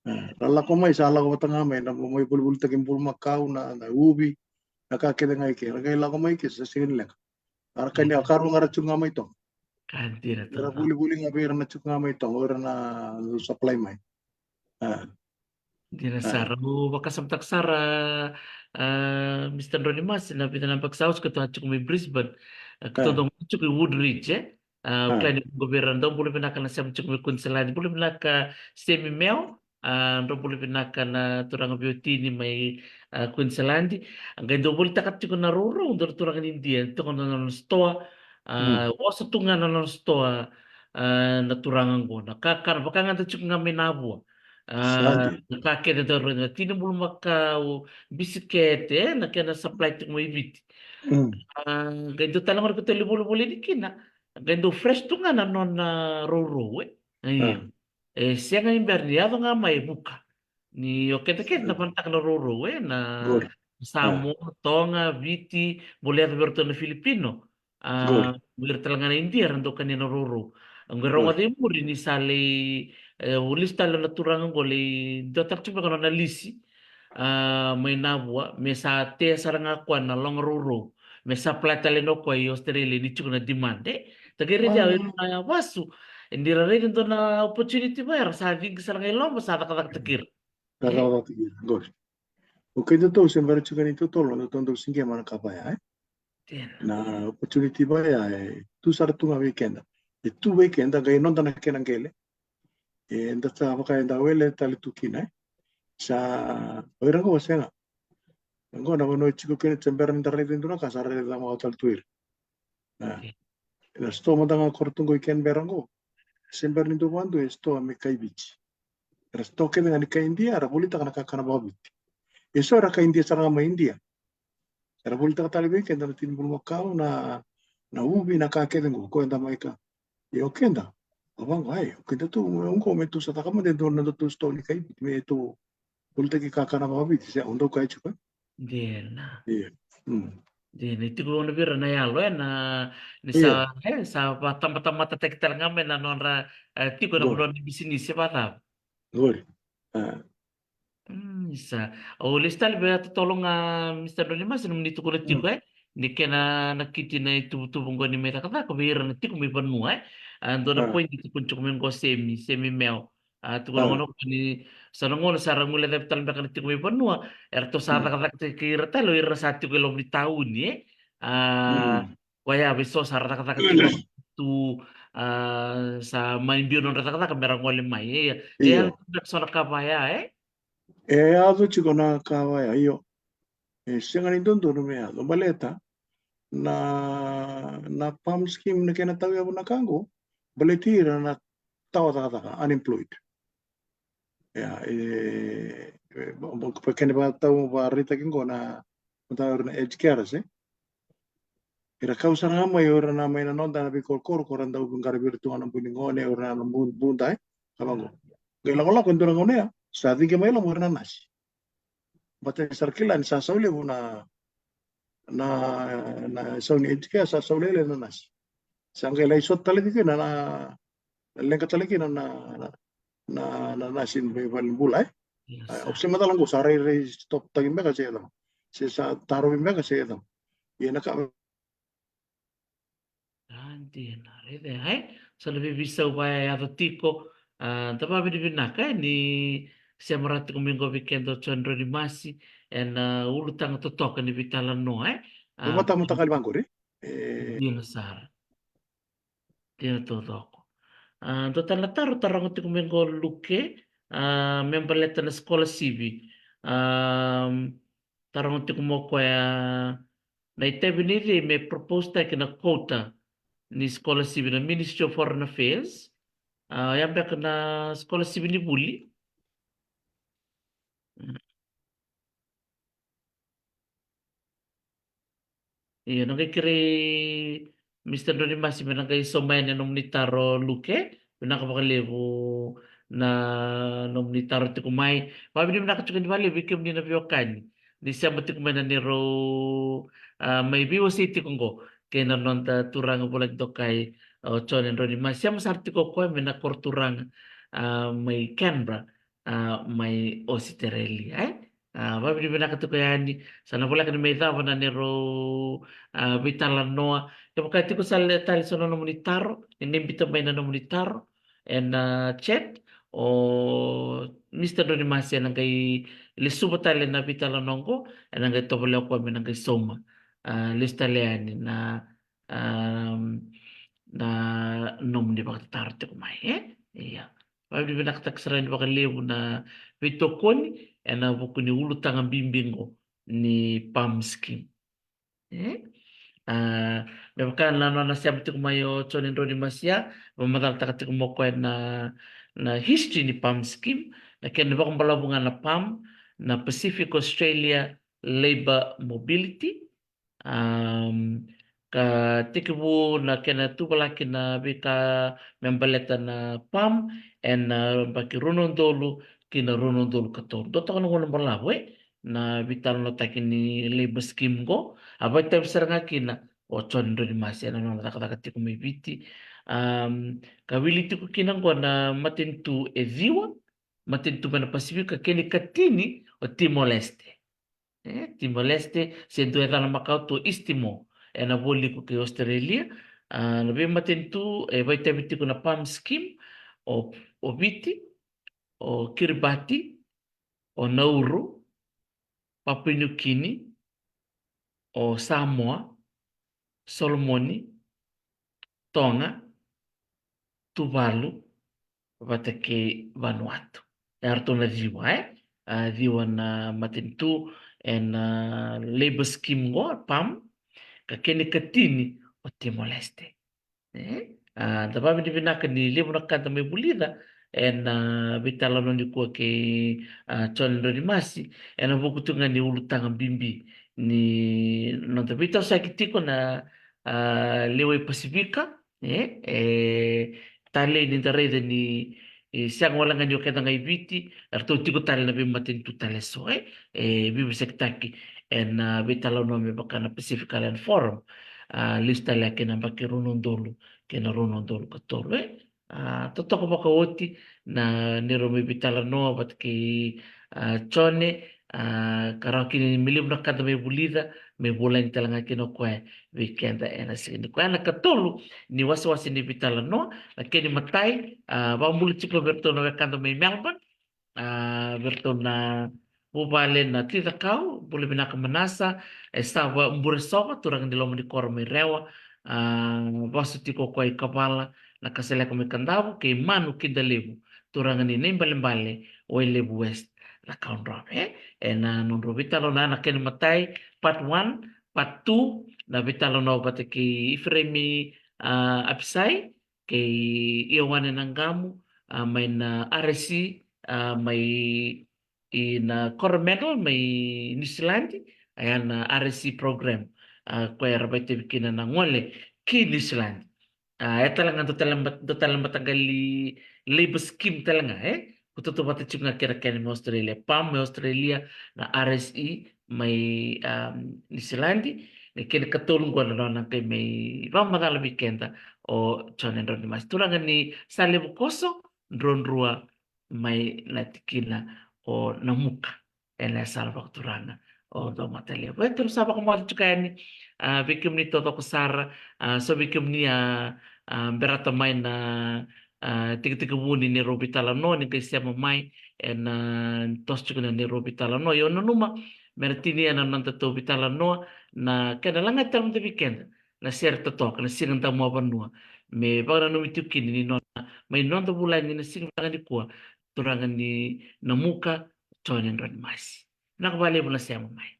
A, ra lako mai, sa lako vata ga mai, na mai volivolitaki bulumakau, na, na uvi, na ka kece ga i ke, ra qai lako mai ke, sa sega ni leqa. A ra kani, a karua ga ra tiko ga mai Toga. Ka dina. Ra volivoli ga vei ira na tiko ga mai Toga, o ira na supply mai. A. Dina sara, au vakasamataka sara, a, Mister Droni Masi, na vica na yabaki sa oti keitou a tiko mai Brisbane. A, keitou dau tiko i Woodridge, e? A, au kila ni vuqa vei ira, dou bula vinaka na sema tiko mai Queensland, bula vinaka Semi Mel, a, drau bula vinaka na turaga Viotini mai, a, Queensland. A qai dau volitaka tiko na rourou, dua na turaga ni Idia, tiko na nona sitoa, a, oso tu ga na nona sitoa, a, na turaga qo. Na kakana, vaka ga da tiko ga mai Navua. A, na ka kece da raica, na tini bulumakau, bisikete, e, na kena supply tiko mai Viti. A, qai dau tale ga o ratou lai volivoli yani kina. Qai dau fresh tu ga na nona rourou, e. Io. E sega ni bera ni yaco ga mai e vuka. Ni o keda kece na vanataka na rourou, e, na Samoa, Toga, Viti, bole yaco vei ratou na Filipino. A, vei ira tale ga na Idia era dau kania na rourou. Qo e rogoca i muri ni sa lai, e, o lisi tale na turaga qo lai dua tale tiko vaka nona lisi. A, mai Navua, me sa tea sara ga koya na loga rourou. Me supply tale o koya i Australia ni tiko na demand, e. Da qai raica o ira na vasu, e, ni ra raica dua na opportunity vaya, ra sa ciqi sara ga i loma, sa cakacakataki ira. Sa cakacakataki ira, qori. O keda tou se bera tiko ni totolo na tou dau siqema na ka vaya, e? Dina. Na opportunity vaya e tu sara tu ga vei keda. E tu vei keda, qai noda na kena qele. E da sa vaka eda wele tale tu kina, e? Sa, o ira qo sega. Qo na vanua e tiko kina, se bera ni da raica e dua na ka, sa raica ga tale tu ira. A. Dina. Na sitoa mada ga ko ra tu qo i Canberra qo, se bera ni dua vakadua e sitoa me kai Viti. Era sitoa kece ga ni kai Idia, era volitaka na kakana vakaviti. E so era kai Idia sara ga mai Idia. Era volitaka tale vei keda na tini bulumakau, na, na uvi, na ka kece qo, ko eda mai ka. Ia o keda, o vaqo, ai, o keda tu, o qo me tu sa taka mada e dua na dua tu sitoa ni kai Viti, me tu volitaki kakana vakaviti, se o dau kai tiko, e? Dina. Ia. Mm. Dina, e tiko vei ira na yalo, e, na, ni sa, e, sa vatabatamatataki tale ga mai na nodra, e, tiko na vanua ni bisinisi, e vacava? Qori. A. Mm, isa. Au lesu tale vei a totolo ga, Mr Droni Masi, nomuni tukuna tiko, e, ni kena nakiti na ituvatuva qo ni mai cakacaka vei ira na tiko mai vanua, e. A, dua na point e tukuni tiko mai qo Semi, Semi Meo. A, tukuna qo ni sa na gauna sa ra guilecavi tale beka na tiko mai vanua, eratou sa cakacakataki ira tale o ira sa tiko e loma ni tauni, e. A, koya vei so sa ra cakacaka tiko tu, a, sa mai biu nodra cakacaka me ra gole mai, e. E, e, so na ka vaya, e? E yaco tiko na ka vaya, io. E sega ni dodonu me yaco baleta na, na PALM scheme na kena tauyavu na ka qo, baleti ira na tawa cakacaka, unemployed. Ia, e, e, ba, ba, ba kena vakatau vakaraitaki qo na, na ira na educators, e. Era kau sara ga mai o ira na mai na noda na veikorokoro, ko ra dau qaravi ira tu ga na bui ni gone, o ira na bu-, buda, e. Ka vaqo. Qai lakolako e dua na gauna ya, sa ciqe mai loma o ira na nasi. Baleta sa ra kila ni sa sau levu na, na, na sau ni aged care, sa sau lailai na nasi. Sa qai lai sota tale kina na, na leqa tale kina na, na, na, na nasi ni valenibula, e? Yes, sir. Au se macala qo sa rairai stop taki beka se cava. Se sa tarovi beka se cava. Ia na ka A, dina, raica, e? Sa na veiveisau vaya e yaco tiko. A, da vakavinavinaka, e, ni sema rawa tiko mai qo vei keda o John Ronimasi ena, a, ulutaga totoka ni veitalanoa, e? A, vata mataqali vaqori. E, dina sara. Dina taucoko. A, dua tale na taro taroga tiko mai qo Luke, a, me baleta na scholarship. A, taroga tiko mai o koya na itavi ni cei me propose-taki na quota ni scholarship na Ministry of Foreign Affairs. A, oya beka na scholarship ni vuli. Io, na qai kerei Mr Ronimasi me na qai sauma yani na nomuni taro Luke. Vinaka vakalevu na nomuni taro tiko mai. Vakavinavinaka tiko yani vakalevu vei kemuni na veiwekani ni sema tiko mai na neirau, a, mai veiwasei tiko qo kei na noda turaga volai dokai, a, o John Ronimasi. Sema sara tiko o koya mai na koro turaga, a, mai Canberra, a, mai Ositerelia, e? A, vakavinavinaka tiko yani, sa na voleka ni mai cava na neirau, a, veitalanoa. Kevaka tiko sa le tale so na nomuni taro, ni qai biuta mai na nomuni taro ena chat, o Mr Ronimasi ena qai lesuva tale na veitalanoa qo, ena qai tovolea o koya me na qai sauma. A, lesu tale yani na, a, na nomuni vakatataro tiko mai, e? Ia. Vakavinavinakataki sara yani vakalevu na veitokoni ena vuku ni ulutaga bibi qo ni PALM scheme. E? A, me vaka na nona sema tiko mai o John Ronimasi, vakamacalataka tiko mai o koya na, na history ni PALM scheme, na kena vakabalavu ga na PALM, na Pacific Australia Labour Mobility, Am, ka tekivu na kena tuvalaki na veika me baleta na PALM ena, a, yabaki rua na udolu ki na rua na udolu ka tolu. Dua toka na gauna balavu, e, na veitalanoataki ni labour scheme qo. A vakaitavi sara ga kina o John Ronimasi ena nona cakacaka tiko mai Viti. Am, ka wili tiko kina qo na matanitu e ciwa, matanitu mai na Pasifika, kena ikatini o Timor-Leste. E, Timor-Leste, se dua e cala makawa tu o East Timor, ena vualiku kei Australia. A, na veimatanitu e vakaitavi tiko na PALM scheme, o, o Viti, o Kiribati, o Nauru, Papua Niukini, o Samoa, Solomoni, Toga, Tuvalu, vata kei Vanuatu. E ratou na ciwa, e? A, ciwa na matanitu ena, a, labour scheme qo, PALM, ka kena ikatini o Timor-Leste. E? A, da vakavinavinaka ni levu na ka da mai vulica ena, a, veitalanoa nikua kei, a, Jone Drau ni Masi, ena vuku tu ga ni ulutaga bibi ni noda veitausaki tiko na, a, lewai Pasifika, e, e talei ni da raica ni, e, sega wale ga ni o keda ga i Viti, eratou tiko tale na veimatanitu tale eso, e, e veivosakitaki ena, a, veitalanoa me vaka na Pacific Island Forum, a, lesu tale kei na yabaki rua na udolu kei na rua na udolu ka tolu, e. A, totoka vakaoti na neirau mai veitalanoa vata kei, a, Jone, a, ka rawa kina ni me levu na ka da mai vulica, me vulagi tale ga kina o koya vei keda ena siga nikua. Na ikatolu ni wasewase ni veitalanoa, na kena imatai, a, vakabula tiko vei iratou na wekada mai Melbourne, a, vei iratou na vuvale na Ticakau, bula vinaka Manasa, e Sava Buresova, turaga ni loma ni koro mai Rewa, a, vasu tiko o koya i Kavala, na Kasaleka mai Kadavu, kei Manu Kidalevu, turaga ni Naibalebale, Wailevu West, na Kaudrove. Ena nodrau veitalanoa na kena imatai, part one, part two, na veitalanoa vata kei Ifereimi, a, Apisai, kei Ioane Naqamu, a, mai na R S C, a, mai i na Coromandel mai Niusiladi, a, ya na R S C program, a, koya era vakaitavi kina na gole ki Niusiladi. A, e tale ga dua tale ma-, dua tale mataqali labour scheme tale ga, e? Ko tautauvata tiko ga kei Kenya mai Australia, PALM mai Australia, na R S E mai, um, Niusiladi, na kena ikatolu qo na nona qai mai vakamacala vei keda o Jone Drau ni Masi. Turaga ni Salevu Koso, Drodrua mai na tikina o Namuka, ena yasana vakaturaga o Caumatalevu. E, keirau sa vakamoce tiko yani, a, vei kemuni taucoko sara, a, so vei kemuni a, a, berata mai na, a, tekitekivu ni neirau veitalanoa, ni qai sema mai, ena, a, toso tiko na neirau veitalanoa. Io, nanuma me na tinia na nodatou veitalanoa, na kena lagati tale mada vei keda na sere totoka, na Siga Damuavanua. Me vakananumi tiko kina ni nona mai noda vulagi na siga vinaka nikua, turaga ni Namuka, Jone Drau ni Masi. Vinaka vakalevu na sema mai.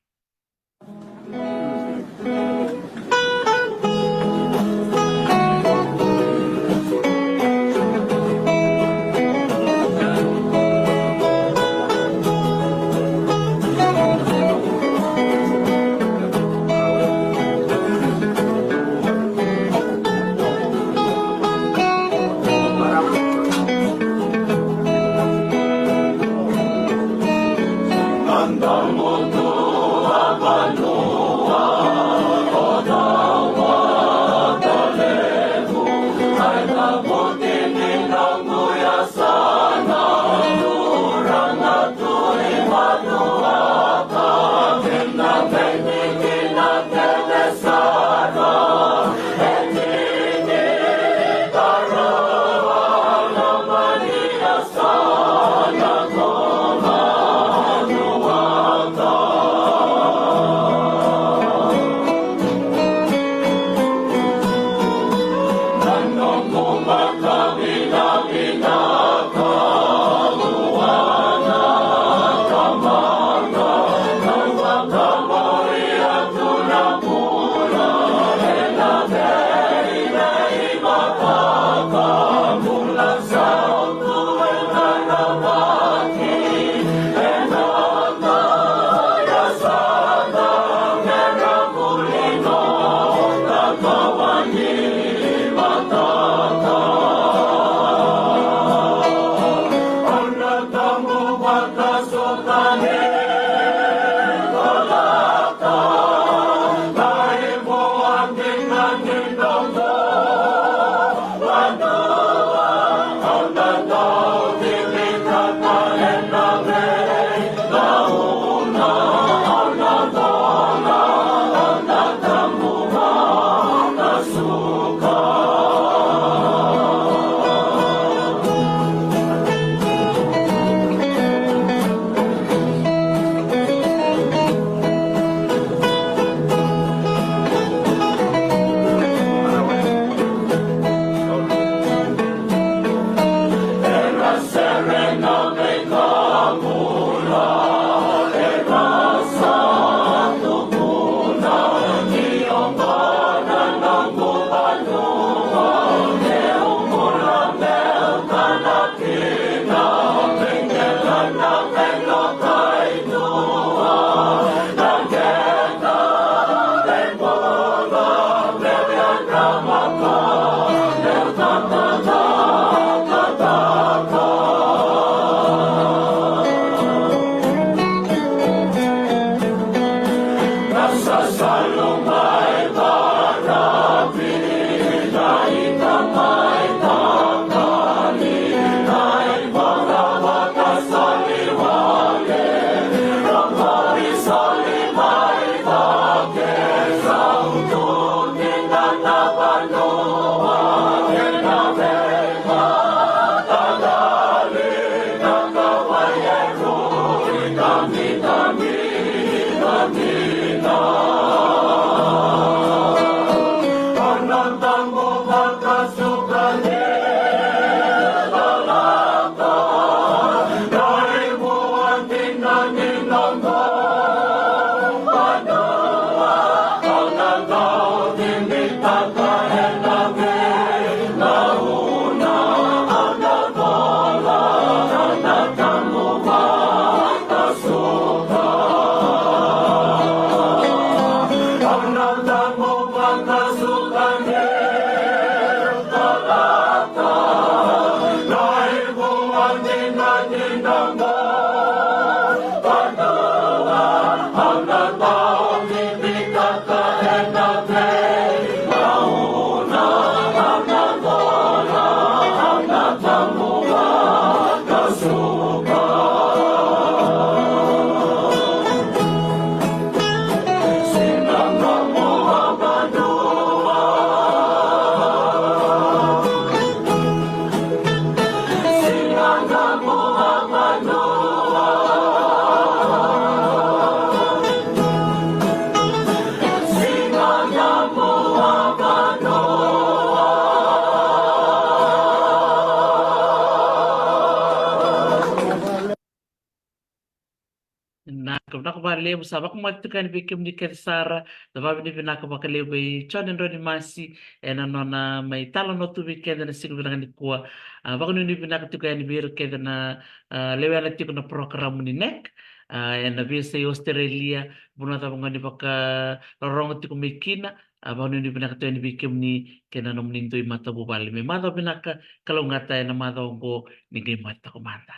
Vinaka, vinaka vakalevu. Sa vakamacala tiko yani vei kemuni kece sara. Sa vakavinavinaka vakalevu vei Jone Drau ni Masi ena nona mai talanoa tu vei keda ena siga vinaka nikua. A, vakanuinui vinaka tiko yani vei ira kece na, a, lewena tiko na porokaramu ni NEC, a, ena veiyasai Australia, vanua cava ga ni vakarorogo tiko mai kina. A, vakanuinui vinaka tiko yani vei kemuni kei na nomuni dui matavuvale. Me macawa vinaka, kalougata ena macawa oqo, ni qai mate toka mada.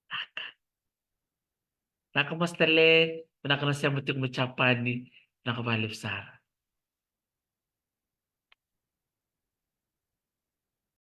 Vinaka. Vinaka Masta Le, vinaka na sema tiko mai Japani, vinaka vakalevu sara.